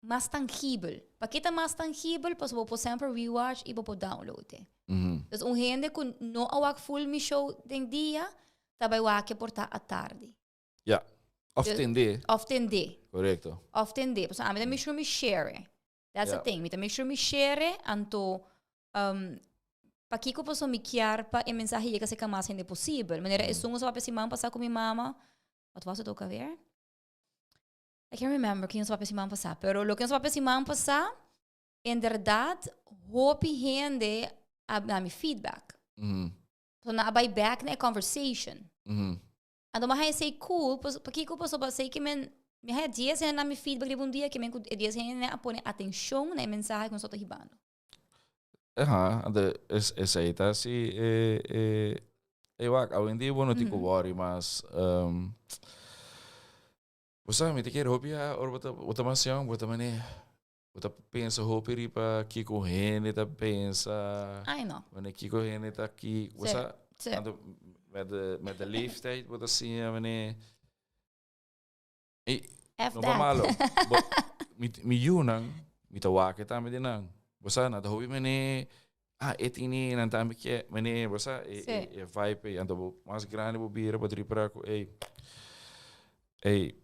mas tangibel. Pakí ta mas tangibel? Pasobra bo por semper rewatch i bo por download e. Dus un hende ku no a wak full mi show den dia, ta bai wak e por ta atardi. Ja. Of tendé. Of tendé. Korekto. Of tendé. Pasobra ami ta make sure mi share e. That's the thing. Mi ta make sure mi share e, anto um, pakiko paso mi kier pa e mensahe yega cerca mas hende posibel. Manera esun nos a papia siman pasa cu mi mama. Wat was het ook alweer? I can't remember ken nos a papia siman pasa. Pero loke nos a papia siman pasa, inderdaad, hopi hende a da mi feedback. So nan a bai back na e conversation. Anto mi a haya esey cool, pakiko pasobra esey ke men, mi a haya 10 hende na mi feedback riba un dia ke men ku e 10 hende a pone atencion na e mensahe ku nos ta hibando. Aha, anto esey ta si e e e wak awendia bo no tin ku worry mas. Bo sa mi ta kere hopi ya ora bo ta bo ta mas yong bo ta mane bo ta pensa hopi riba kiko hende ta pensa. Ai no. Mane kiko hende ta ki bo sa anto met de met de leeftijd bo ta siña mane e F no pa that. malo bo mi mi yunan mi ta wak e tambe di nan bo sa nan ta hopi mane ah e tini nan tambe ke mane bo sa e e e vibe ei anto bo mas grandi bo bira bo ta ripara ku ey ey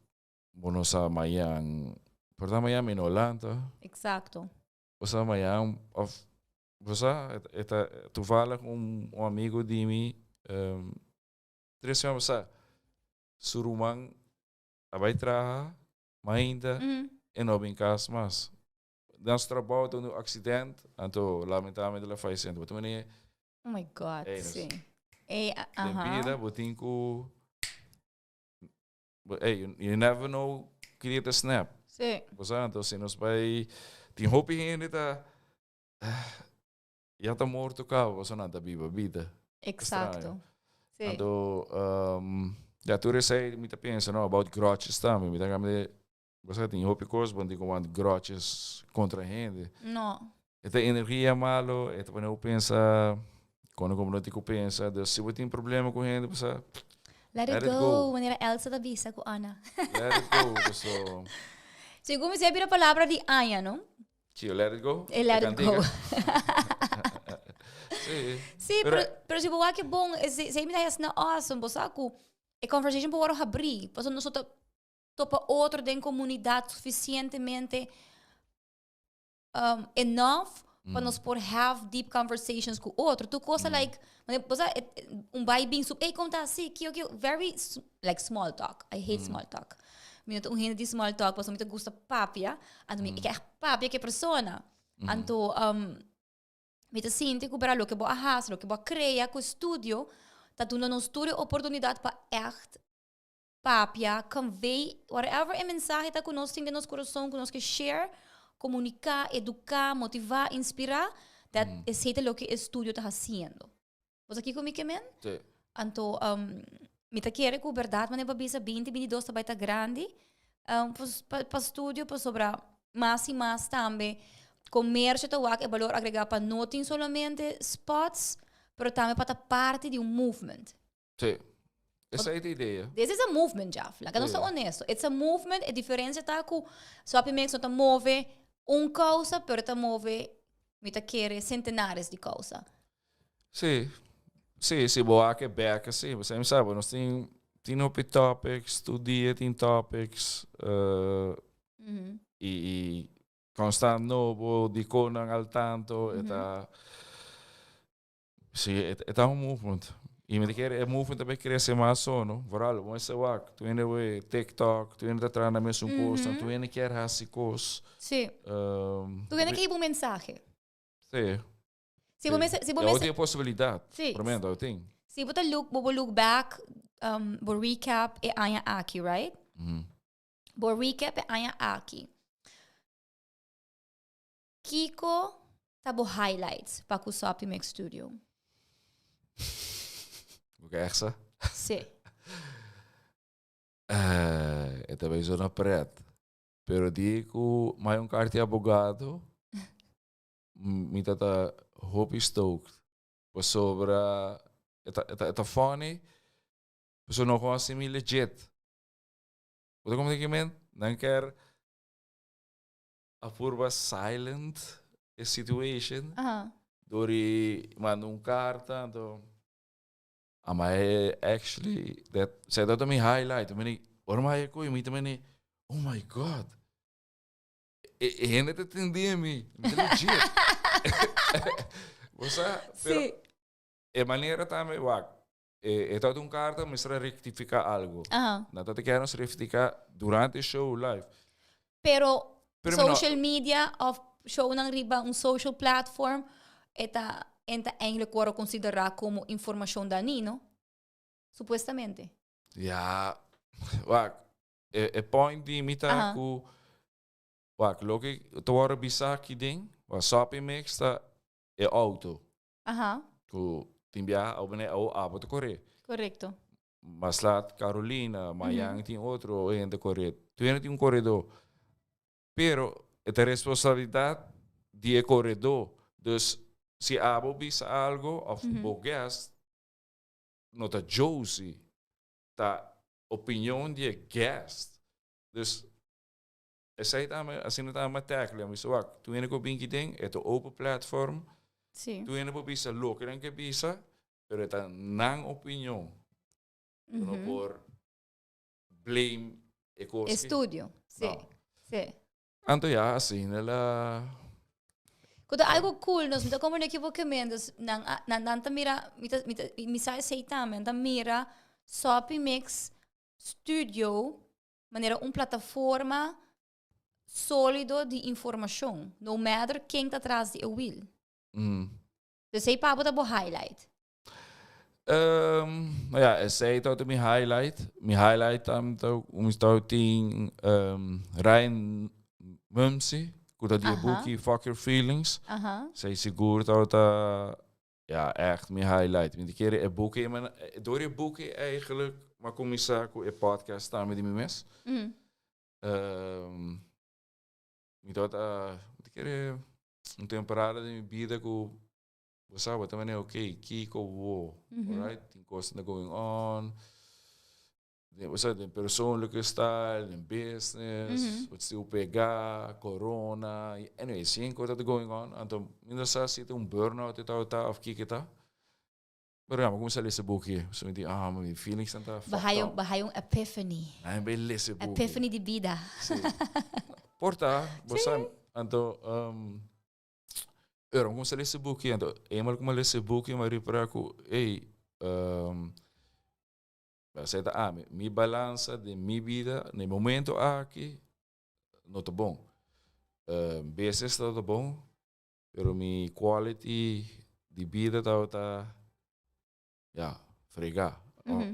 bo no sa mayan por ta mayan mi no lanta. Exacto. Bo sa mayan of bo sa e ta toevallig un un amigo di mi tres semana pasa su ruman a bai traha mainta e no bin kas mas. Den su trabou ta un accident, anto lamentablemente el a fallece. Anto bo ta mane. Oh my God, Ey, si. Ey, Den aha. bida bo tin ku, ey, you never know ki dia ta snap. Si. Bo sa, anto si nos bai, tin hopi hende ta ya ta morto kaba, pasobra nan ta biba bida. Exacto. Si. Anto, ya tur esei mi ta pensa, no, about grudges tambe. Mi ta kambia. Bo sa tin hopi kos bo no tin ku wanta grudges kontra hende. No. E ta energia malo, e ta pone bo pensa kono ku bo no tin ku pensa. Dus si bo tin problema ku hende bo sa Let it let it go, go. manera Elsa ta bisa ku Anna. Let it go, paso. Segun mi sa bira palabra di aña, no? Si, let it go. E let it go. Si. Si, Pero pero si bo wak e bon, esei mi ta hasi na awesome, bo sa ku e conversation por wòrdu habrí, pasobra nos no ta topa otro den comunidad suficientemente enough pa nos por have deep conversations cu otro. Tur cosa like, bo sa, un bai bin su, ey con ta asi, kio kio, very like small talk. I hate small talk. Mi no ta un hende di small talk pasobra mi ta gusta papia, anto mi ke echt papia cu e persona. Anto mi ta sinti cu bera loke bo a haci, loke bo a crea cu e studio ta duna nos tur e oportunidad pa echt papia, convey whatever e mensahe ta ku nos tin den nos kurason ku nos ke share, komuniká, eduká, motivá, inspirá, dat esei ta loke e studio ta hasiendo. Bo sa kiko mi ke men? Sí. Anto mi ta kere ku bèrdat manera bo a bisa binti bintidos ta bai ta grandi pa pa studio pasobra mas i mas tambe komersio ta wak e balor agregá pa no tin solamente spots pero tambe pa ta parti di un movement. Sí. Esei ta idea. This is a movement, Jaf. Laga nos ta honesto. It's a movement. E diferencia ta cu Swappy Mix no ta move un causa, pero ta move, mi ta kere, centenares di causa. Sí. Sí, si bo wak e bek así, bo sa mi nos tin tin hopi topics, tur dia tin topics, y y constant nobo, dikon nan al tanto, e ta. Sí, e ta un movement. Y mi ta kere e movement ta bay crece mas so, no? Vooral, bo mester wak, tur hende wey TikTok, tur hende ta traha na mesun cosnan, tur hende kier haci cos. Sí. Tur hende kier hiba un mensahe. Sí. Si bo mester, si bo Y awor mester tin e posibilidad. Sí. Por momento, awor tin. Si bo ta look, bo bo look back, bo recap e aña aki, right? Bo recap e aña aki. Kiko ta bo highlights pa ku Soppy Mix Studio? Bo ke echt sa? Sí. E ta bay zona pret. Pero di ku mai un karta di abogado, mi ta ta hopi stoked. Pasobra e ta e ta funny, pasobra no kon hasi mi legit. Bo ta komprende kimen? Nan kier a purba silent e situation. Door di manda un carta, anto ama e actually that esei tabata mi highlight. Mi meni ora mi haya koe mi ta meni oh my God e hende ta tende mi, mi ta legit. Bo sa? Pero e manera tambe wak e tabata un carta mester a rectifica algo. Nan tabata kier nos rectifica durante e show live. Pero, Pero mi no- social media of shownan riba un social platform e ta en ta eigenlijk worde considera como informacion danino, supuestamente. Ja, wak, e point di mi ta ku, wak, loke ta wòrdu bisa aki den, wak, Soppy Mix ta e outo. Ku tin biaha abo bene awo abo ta kore. Korekto. Mas lat Carolina, mayan tin otro hende kore. Tur hende tin un koredó. Pero e ta responsabilidat di e koredó. Dus si abo bisa algo òf bo guest no ta Josie, ta opinion di e guest. Dus esei ta ami, asina ta ami a tackle. Mi bisa wak, tur hende ku bin kiden, e ta open platform. Tur hende por bisa loke nan ke bisa, pero e ta nan opinion. Bo no por blame e kos. E studio, si. No. Si. Anto ya, asina el a. Ku ta algo cool, nos mi ta komprende kibo ke men, dus nan a, nan, nan ta mira, mi ta, mi ta, mi sa esei tambe, nan ta mira Soppy Mix Studio manera un plataforma solido di informashon, no matter ken ta tras di e wiel. Dus esei pa bo ta bo highlight. Nou ja, esei ta mi highlight. Mi highlight ta un mi ta tin Ryan Mumsy, ku ta di e buki Fuck Your Feelings. Esei sigur ta, ja, echt mi highlight. Mi ta kere e buki, door e buki eigenlijk mi a kuminsá ku e podcast tambe di mi mes. Mi tabata, mi ta kere un temporada di mi bida ku bo sa bo ta manera ok kiko bo alright tin kos ta going on bo sa den persoonlijke style den business bo ta still pega corona anyway sin kos ta going on anto mi no sa si ta un burnout e tabata of kiko ta pero ya mi a kuminsa lesa buki so mi di ah mi feelings nan ta fucked up Bo haya un epiphany. Mi a bai lesa e buki. Epiphany di bida. Si por ta bo sa anto. Pero mi kuminsá lesa e buki, anto eenmaal ku mi a lesa e buki mi a ripará ku ey, esei ta ami, mi balansa den mi bida na e momento aki no ta bon. Business tabata bon, pero mi quality di bida tabata, ya, fregá,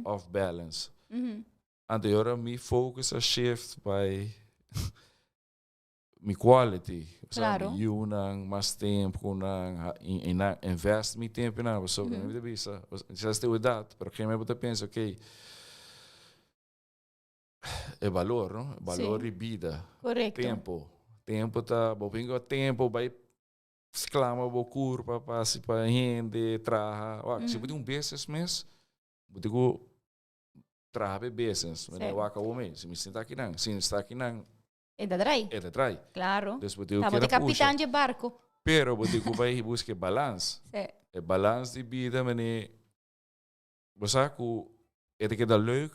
off balance. Anto e ora mi focus a shift bai mi quality. Claro. Mi yunan, mas tempo cu nan, y nan invest mi tempo nan, pasobra mi ta bisa, quizás ta edad, pero geen bo ta pensa, ok, e balor, no? E balor di bida. Correcto. Tempo. Tempo ta, bo bin cu tempo bay sclama bo curpa pa haci pa hende traha. Wak, si bo tin un business mes, bo tin cu traha pa e business. Mi ta wak awor mes, si mi sinta akinan, si mi sta akinan, E ta drai. E ta drai. Claro. Dus bo tin ku Ta bo keda ta pusha. kapitan dje barko. Pero bo tin ku bai buska e balans. Sí. E balans di bida mane bo sa ku e ta keda leuk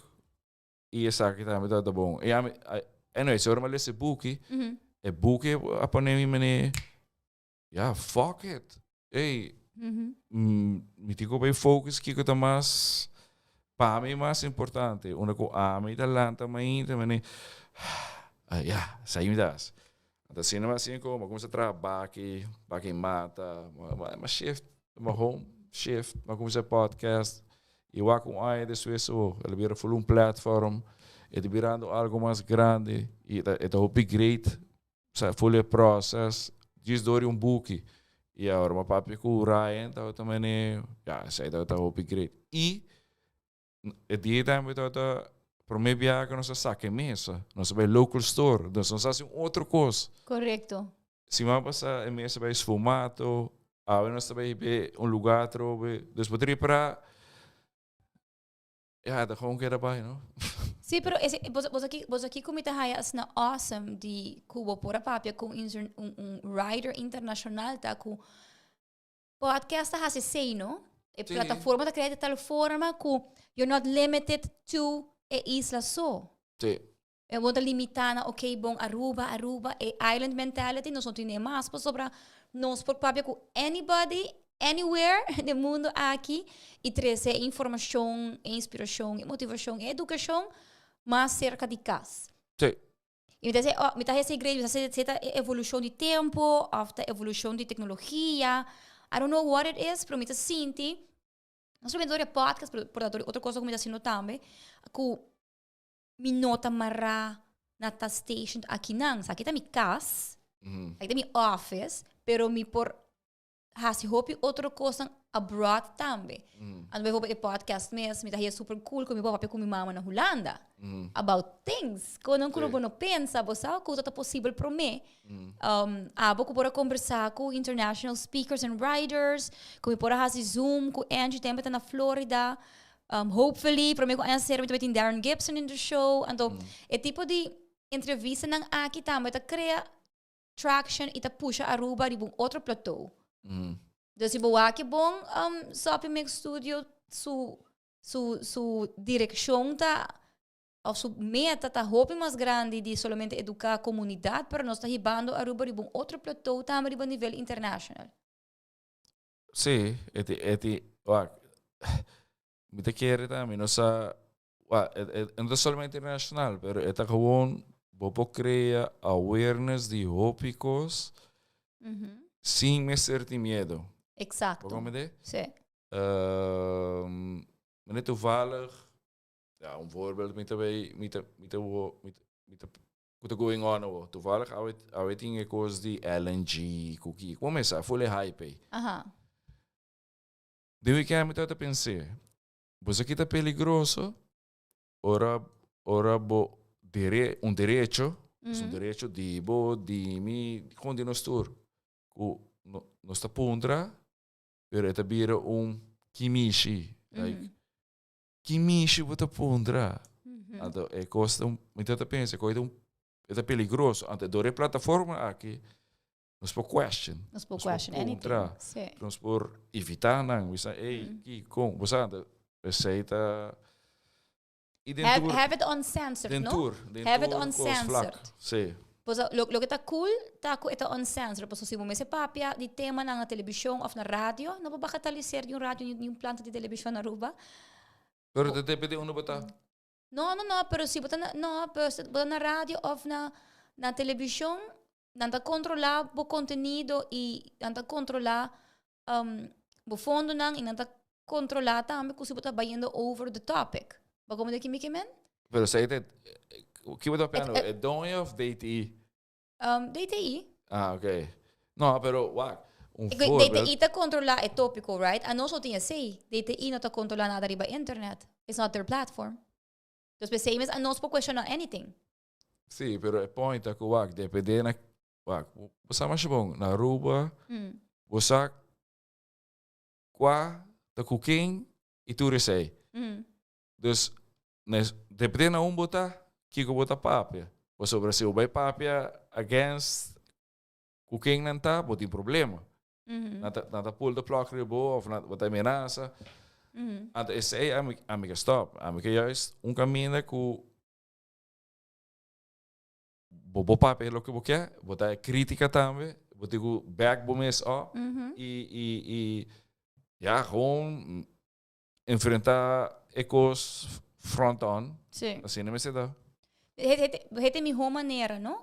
i esaki tambe ta bon. I ami anyway si ora mi a lesa e buki, e buki a pone mi mane ya fuck it. Ey mi tin ku bai focus kiko ta mas pa mi mas importante. Unda ku ami ta lanta mainta mane ya esei mi ta hasi. Anto asina mi hasi ku mi a kuminsá traha baki, baki mata, mi a shift mi home shift, mi a kuminsá podcast i wak un aña despues oh el a bira full un platform, e ta birando algo mas grandi i e ta hopi great. Sa full e process djis dor di un buki y awor mi papia cu Ryan tabata mene ya esey tabata hopi great y e dia tambe tabata prome biaha cu nos a saca e mesa nos a bay local store nos a haci un otro cos. Correcto. Siman pasa e mesa bay sfumato awe nos ta bay hib'e un lugar atrobe dus bo ta ripara. Ja, ta gewoon keda bai, no? Sí, pero ese, bos, bos aki, bos aki ku mi ta haya asina awesome di ku bo por a papia ku un, un, un writer internacional ta ku podcast ta hasi esei, no? E Sí. plataforma ta krea di tal forma ku you're not limited to e isla so. Sí. E bo ta limitá na ok bon Aruba, Aruba, e island mentality nos no tine mas pasobra nos por papia ku anybody, anywhere den mundo aki i trese e informashon, e inspirashon, e motivashon, e edukashon mas serka di kas. Sí. I mi ta hasi, mi ta hasi great, mi ta hasi ta e evolushon di tempu òf ta evolushon di teknologia, I don't know what it is, pero mi ta sinti. No solamente door e podcast, pero por door otro cos cu mi ta haciendo tambe, cu mi no ta mara na ta station akinan. Sa, aki ta mi cas, aki ta mi office, pero mi por haci hopi otro cosnan abroad tambe. Anto bijvoorbeeld e podcast mes, mi ta haya super cool cu mi por papia cu mi mama na Hulanda about things cu nan cu bo no pensa, bo sa, cu ta posibel prome. Abo cu por a conversa cu international speakers and writers, cu mi por a haci Zoom cu Angie tempo ta na Florida. Hopefully, prome cu aña cera mi ta tin Darren Gibson in the show. Anto, e tipo di entrevistanan aki tambe ta crea traction y ta pusha Aruba riba un otro plateau. Dus si bo wak e bon Soppy Mix Studio su direccion ta of su meta ta hopi mas grandi di solamente educa comunidad, pero nos ta hibando Aruba riba un otro plateau tambe riba nivel international. Sí, e ti, wak, mi ta kere tambe, no sa, wak, e no ta solamente internacional, pero e ta gewoon, bo por crea awareness di hopi cos sin mester tin miedo. Bo comprende? Sí. Meneer, toevallig, ja, un voorbeeld mi ta bij, mi ta, ku ta going on awo. Toevallig, awe tin e cos di LNG, cookie, como esa, full e hype ei. De weekend mi tata pensé, bo sa kita peligroso, ora bo un derecho, mm un derecho di bo, di mi, gewoon di nos tur. Ku no, nos ta puntra, pero e ta bira un kimishi. Like, kimishi bo ta puntra. Anto, e cos, mi tata pensa, e e ta peligroso. Anto, door e plataforma aki, nos por question. Nos por question anything. Puntra. Nos por evita nan. We say, hey, ki, kon, bo sa, esey ta i den Have, tur, have it uncensored, den no? tur, den Have it tur cos uncensored. vlak. Sí. Pues, loke ta cool, ta cu e ta uncensored. Pues, si bo mester papia di tema na television of na radio, no por bagataliseer di un radio ni un planta di television na Aruba. Pero ta depende unda bo ta. No, pero si bo ta na, no, pero si bo ta na radio of na television, nan ta controla bo contenido y nan ta controla bo fondonan y nan ta controla tambe cu si bo ta bayendo over the topic. Bo como de ki mi ke men? Pero sei te, ki bo ta papiando? E doño of DTI? DTI. Ah, ok. No, pero wak, un Ik weet, voorbeeld. DTI ta controla e topico, right? Anos no tin esey. DTI no ta controla nada riba internet. It's not their platform. Dus p'esey mes anos por cuestiona anything. Sí, pero e point ta cu wak, depende na, wak, bo sa masha bon, na Aruba, bo sa cua ta cu ken y tur esey. Dus, nes, depende na un bo ta, kiko bo ta papia. Pasobra si bo bay papia against cu ken nan ta, bo tin problema. Nan ta pull the plug riba bo of nan, bo ta amenaza. Anto esey ami ke stop. Ami ke juist un caminda cu bo papia loke bo ke, bo ta critica tambe, bo tin cu back bo mes op y ja, gewoon enfrenta e cos front on. Asina mester ta. Het e miho manera, no?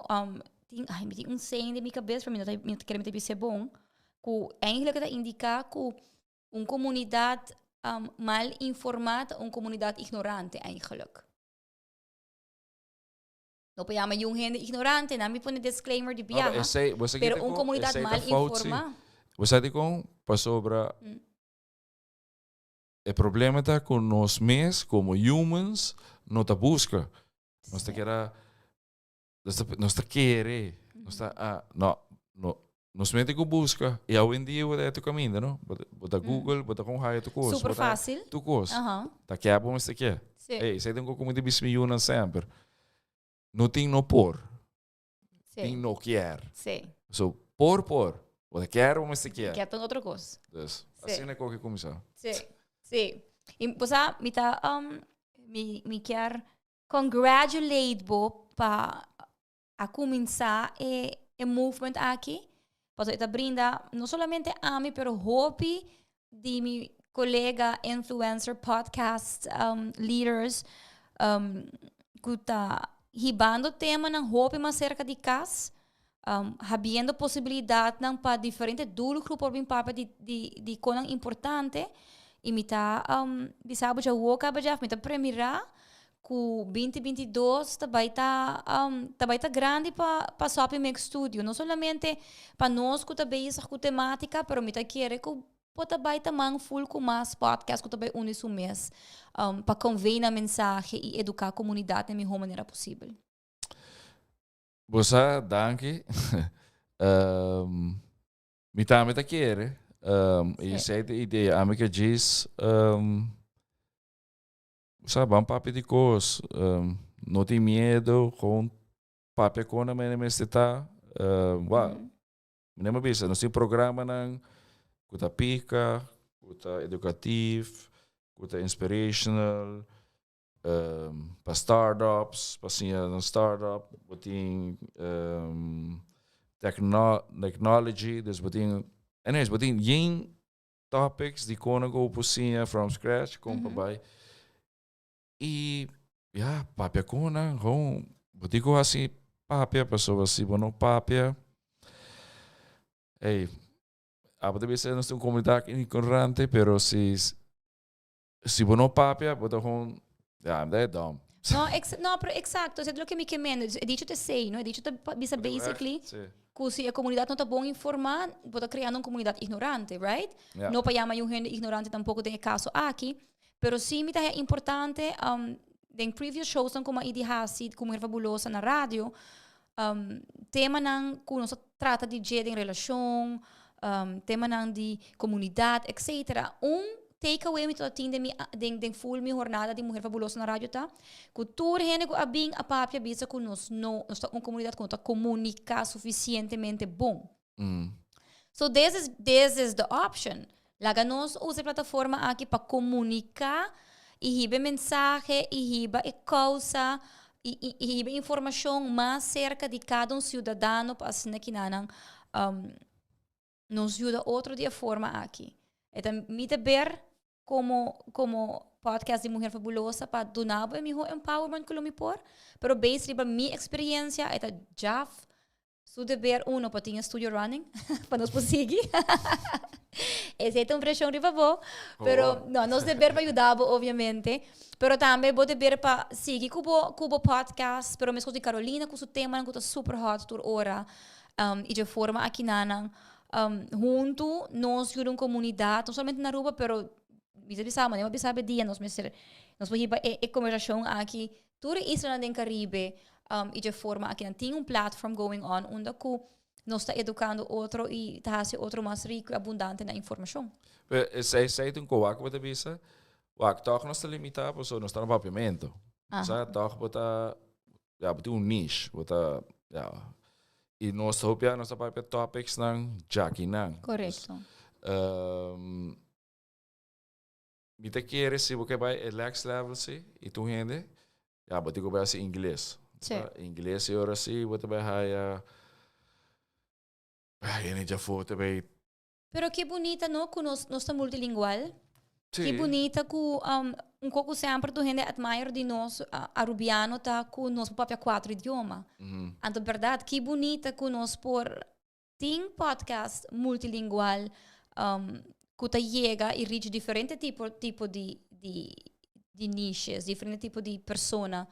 Tin, ai, mi tin un saying den mi cabes, pero mi no ta kere mi ta bisa bon, cu eigenlijk ta indica cu un comunidad mal informa ta un comunidad ignorante eigenlijk. No por yama un hende ignorante, nan mi pone disclaimer di No, pero biaha. esey, bo sa Pero kita un con, comunidad esey ta mal fout, sí. informa. Bo sa di con pasobra e problema ta cu nos mes como humans no ta busca. Nos ta kera, nos ta kere, nos ta, ah, no, nos mete cu busca. Y hoy en dia bo ta tu caminda, no? Bo ta Google, bo ta con haya tu cos. Super bo ta fácil. Tu cos. Ta ke bo mester ke. Ey, esey tin como di bis miljoen semper. No tin no por. Tin no kier. So, por. Bo ta kier, bo mester kier. Kier ta otro cos. Dus, asina cu ke cuminsa. Sí. Y, bo sa, mi ta, mi kier congratulate bo pa a cuminsa e movement aki. Paso e ta brinda no solamente ami, pero hopi di mi colega influencer podcast leaders cu ta hibando temanan hopi mas cerca di cas, habiendo posibilidadnan pa diferente doelgroep por bin papia di conan importante. Y mi ta um, bisa bo djawo caba djaf, mi ta premira cu 2022 ta bay ta um, ta bay ta grandi pa pa Soppy Mix Studio. No solamente pa nos cu ta bezig cu tematica, pero mi ta kere cu por ta bay ta man full cu mas podcast cu ta bay uni su mes um, pa convey nan mensahe y educa comunidad den miho manera posibel. Bo sa, danki. Mi tambe ta kere. Y esei ta e idea. Ami ke djis, bo sa, ban papia di kos. No tin miedo, gewoon papia kon nan mene mester ta. Wak, mi a bisa, nos tin programanan ku ta pika, ku ta educativ, ku ta inspirational. Pa startups, pa siña nan startup, bo tin technology, dus bo tin, anyways, bo tin yen topics di kon nan ku bo por siña from scratch kon pa bai. I ya, papia ku nan, gewoon, bo tin ku hasi papia pasobra si bo no papia, ey, abo ta bisa nos ta un komunidat ignorante, pero si Si bo no papia, bo ta gewoon, ja, mi ta e dom. No, ex, no, pero exacto, esei ta loke mi ke mende. Dus e dicho ta esei, no? E dicho ta bisa basically ku si e komunidat no ta bon informá, bo ta kreando un komunidat ignorante, right? No pa yama yu hende ignorante tampoko den e kaso aki, pero sí mi ta haña importante, den previous showsnan ku mi a idi hasi ku Mujer Fabulosa na radio, temanan ku nos a trata di dje den relashon, temanan di komunidat, etcetera. Un take away mi ta tin den mi den den full mi hornada di Mujer Fabulosa na radio ta ku tur hende ku a bin a papia bisa ku nos no nos ta un komunidat ku no ta komuniká sufisientemente bon. So this is this is the option. Laga nos usa e plataforma aki pa komuniká i hiba e mensahe i hiba e kousa i i hiba e informashon mas serka di kada un siudadano pa asina kinanan nos yuda otro di e forma aki. E ta mi deber komo komo podcast di Mujer Fabulosa pa duna bo e miho empowerment ku lo mi por, pero based riba mi eksperiencia e ta Jaf Su deber uno pa tin e studio running, pa nos por sigui. Esei ta un presion riba bo, pero no, nos deber pa yuda bo obviamente, pero tambe bo deber pa sigui cu bo, cu bo podcast, pero mescos di Carolina cu su temanan cu ta super hot tur ora, y dje forma akinanan hunto nos yuda un comunidad, no solamente na Aruba, pero mi ta bisa, manera bo a bisa awe dia, nos mester, nos por hiba e conversacion aki Tur e islanan den Caribe y dje forma aki nan tin un platform going on unda cu nos ta educando otro y ta haci otro mas rico y abundante na informacion. Pero esey esey ta un kowa ku bo ta bisa, wak tòg nos ta limitá pasobra nos ta na papiamentu. Sa tòg bo ta, ya bo tin un niche, bo ta, ya. I nos hopi a nos ta papia topicsnan djakinan. Korekto. Mi ta kere si bo ke bai e next level si y tur hende ya bo tin ku bai hasi ingles. Sí. Ingles y ora si bo ta bai haya hende djafó ta bai. Pero ke bunita no ku nos nos ta multilingual. Sí. Ke bunita ku un kos ku semper tur hende admire di nos arubiano ta ku nos por papia kuatro idioma. Anto berdad ke bunita ku nos por Tin podcast multilingual ku ta yega i reach diferente tipo tipo di di di niches, diferente tipo di persona.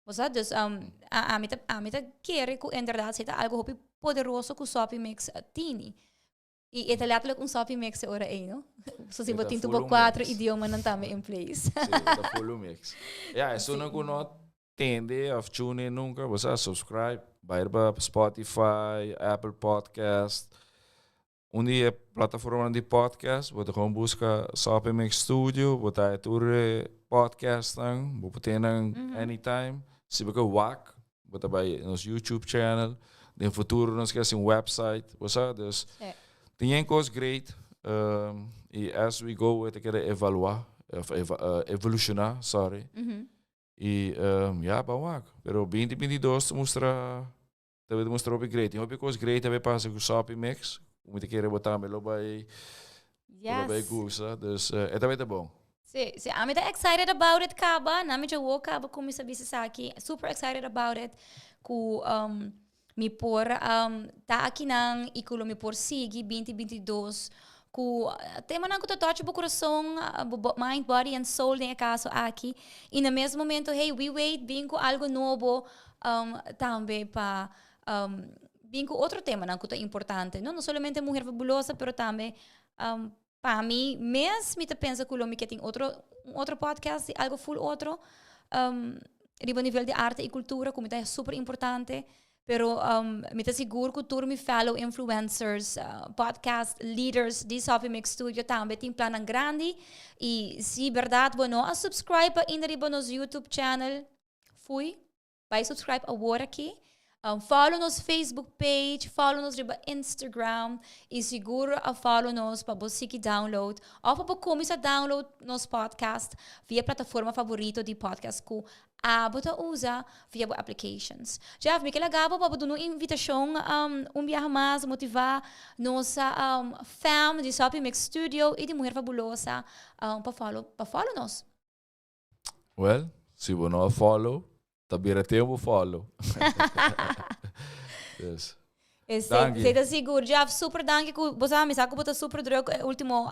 Bo sa? Dus ami ta ami ta kere ku inderdaad si ta algo hopi poderoso ku Soppy Mix tini. I e ta letterlijk un Soppy Mix e ora ei, no? So si bo tin tur bo kuatro idiomanan tambe in place. Si, e ta full un mix. Ya, esunnan ku no Tende of tune in nunca, bo sa subscribe, bai riba Spotify, Apple Podcast. Un di e plataformanan di podcast, bo ta gewoon busca Soppy Mix Studio, bo ta haya tur e podcastnan, bo por tene nan anytime. Si bo ke wak, bo ta bai nos YouTube channel. Den futuro nos ke hasi un website, bo sa, dus tin yen kos great y as we go e ta keda evalua, of evoluciona, sorry. Y ya, ban wak. Pero 2022 ta mustra, ta bay mustra hopi great. Tin hopi cos great ta bay pasa cu Soppy Mix. Cu mi ta kere bo tambe lo bay, lo bay gusta. Dus e ta bay ta bon. Sí, sí. Ami ta excited about it caba. Na mi djawo caba cuminsa bisa esaki. Super excited about it. Cu mi por ta akinan y cu lo mi por sigui 2022. Ku temanan ku ta touch bo kurason, bo mind, body and soul den e kaso aki. I na mes momento, hey, wie weet bin ku algo nobo tambe pa bin ku otro temanan ku ta importante. No, no solamente Mujer Fabulosa, pero tambe pa mi mes mi ta pensa ku lo mi ke tin otro un otro podcast di algo full otro riba nivel di arte i kultura ku mi ta super importante. Pero mi ta sigur ku tur mi fellow influencers, podcast leaders di Sophie Mix Studio tambe tin plannan grandi. I si bèrdat bo no a subscribe ainda riba nos YouTube channel, fui, bai subscribe awor aki. Follow nos Facebook page, follow nos riba Instagram i sigur a follow nos pa bo sigui download òf pa bo kuminsá download nos podcast via plataforma favorito di podcast ku abo ta usa via bo applications. Jeff, mi ke laga bo pa bo duna un invitashon un biaha mas motivá nos fam di Soppy Mix Studio i di Mujer Fabulosa pa follow pa follow nos. Well, si bo no a follow, ta bira tempu follow. Yes. Esei ta sigur. Jeff, super danki ku bo sa, mi sa ku bo ta super druk e ultimo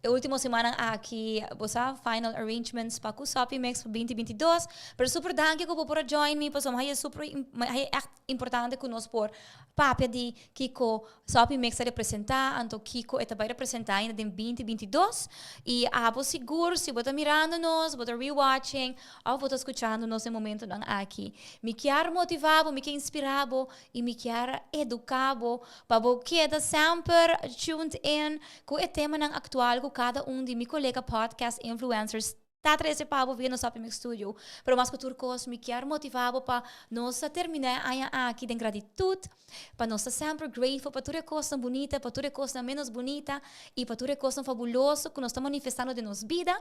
e ultimo simannan aki. Bo sa final arrangements pa ku Soppy Mix pa 2022. Pero super danki ku bo por a join mi pasobra mi haya super mi haya ègt importante ku nos por papia di kiko Soppy Mix ta representá, anto kiko e ta bai representá ainda den 2022. I abo sigur si bo ta mirando nos, bo ta rewatching òf bo ta skuchando nos den momentonan aki. Mi kier motivá bo, mi kier inspirá bo I mi kier eduká bo pa bo keda semper tuned in ku e temanan aktual ku kada un di mi kolega podcast influencers ta trese pa bo via nos Happy Mix Studio. Pero mas ku tur kos mi kier motivá bo pa nos ta terminá e aña aki den gratitut, pa nos ta semper grateful pa tur e kosnan bunita, pa tur e kosnan ménos bunita i pa tur e kosnan fabuloso ku nos ta manifestando den nos bida.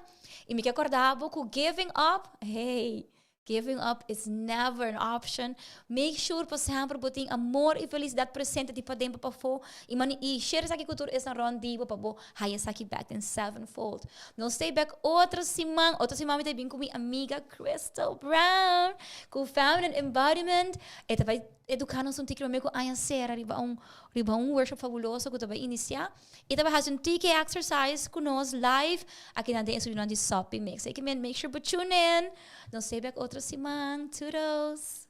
I mi kier kòrda bo ku giving up, hey! Giving up is never an option. Make sure pa semper bo tin amor y felicidad presente di paden pa pafó. Y mani y share esaki cu tur esnan rond di bo pa bo haya esaki back in sevenfold. Nos stay back otro siman. Otro siman mi ta bin cu mi amiga Crystal Brown cu Feminine Embodiment. E ta bay educa nos un tiki prome cu aña cera riba un riba un workshop fabuloso cu ta bay inicia. E ta bay haci un tiki exercise cu nos live akinan den e studionan di Soppy Mix. Así que men make sure bo tune in. Nos stay back otro siman. Toodles!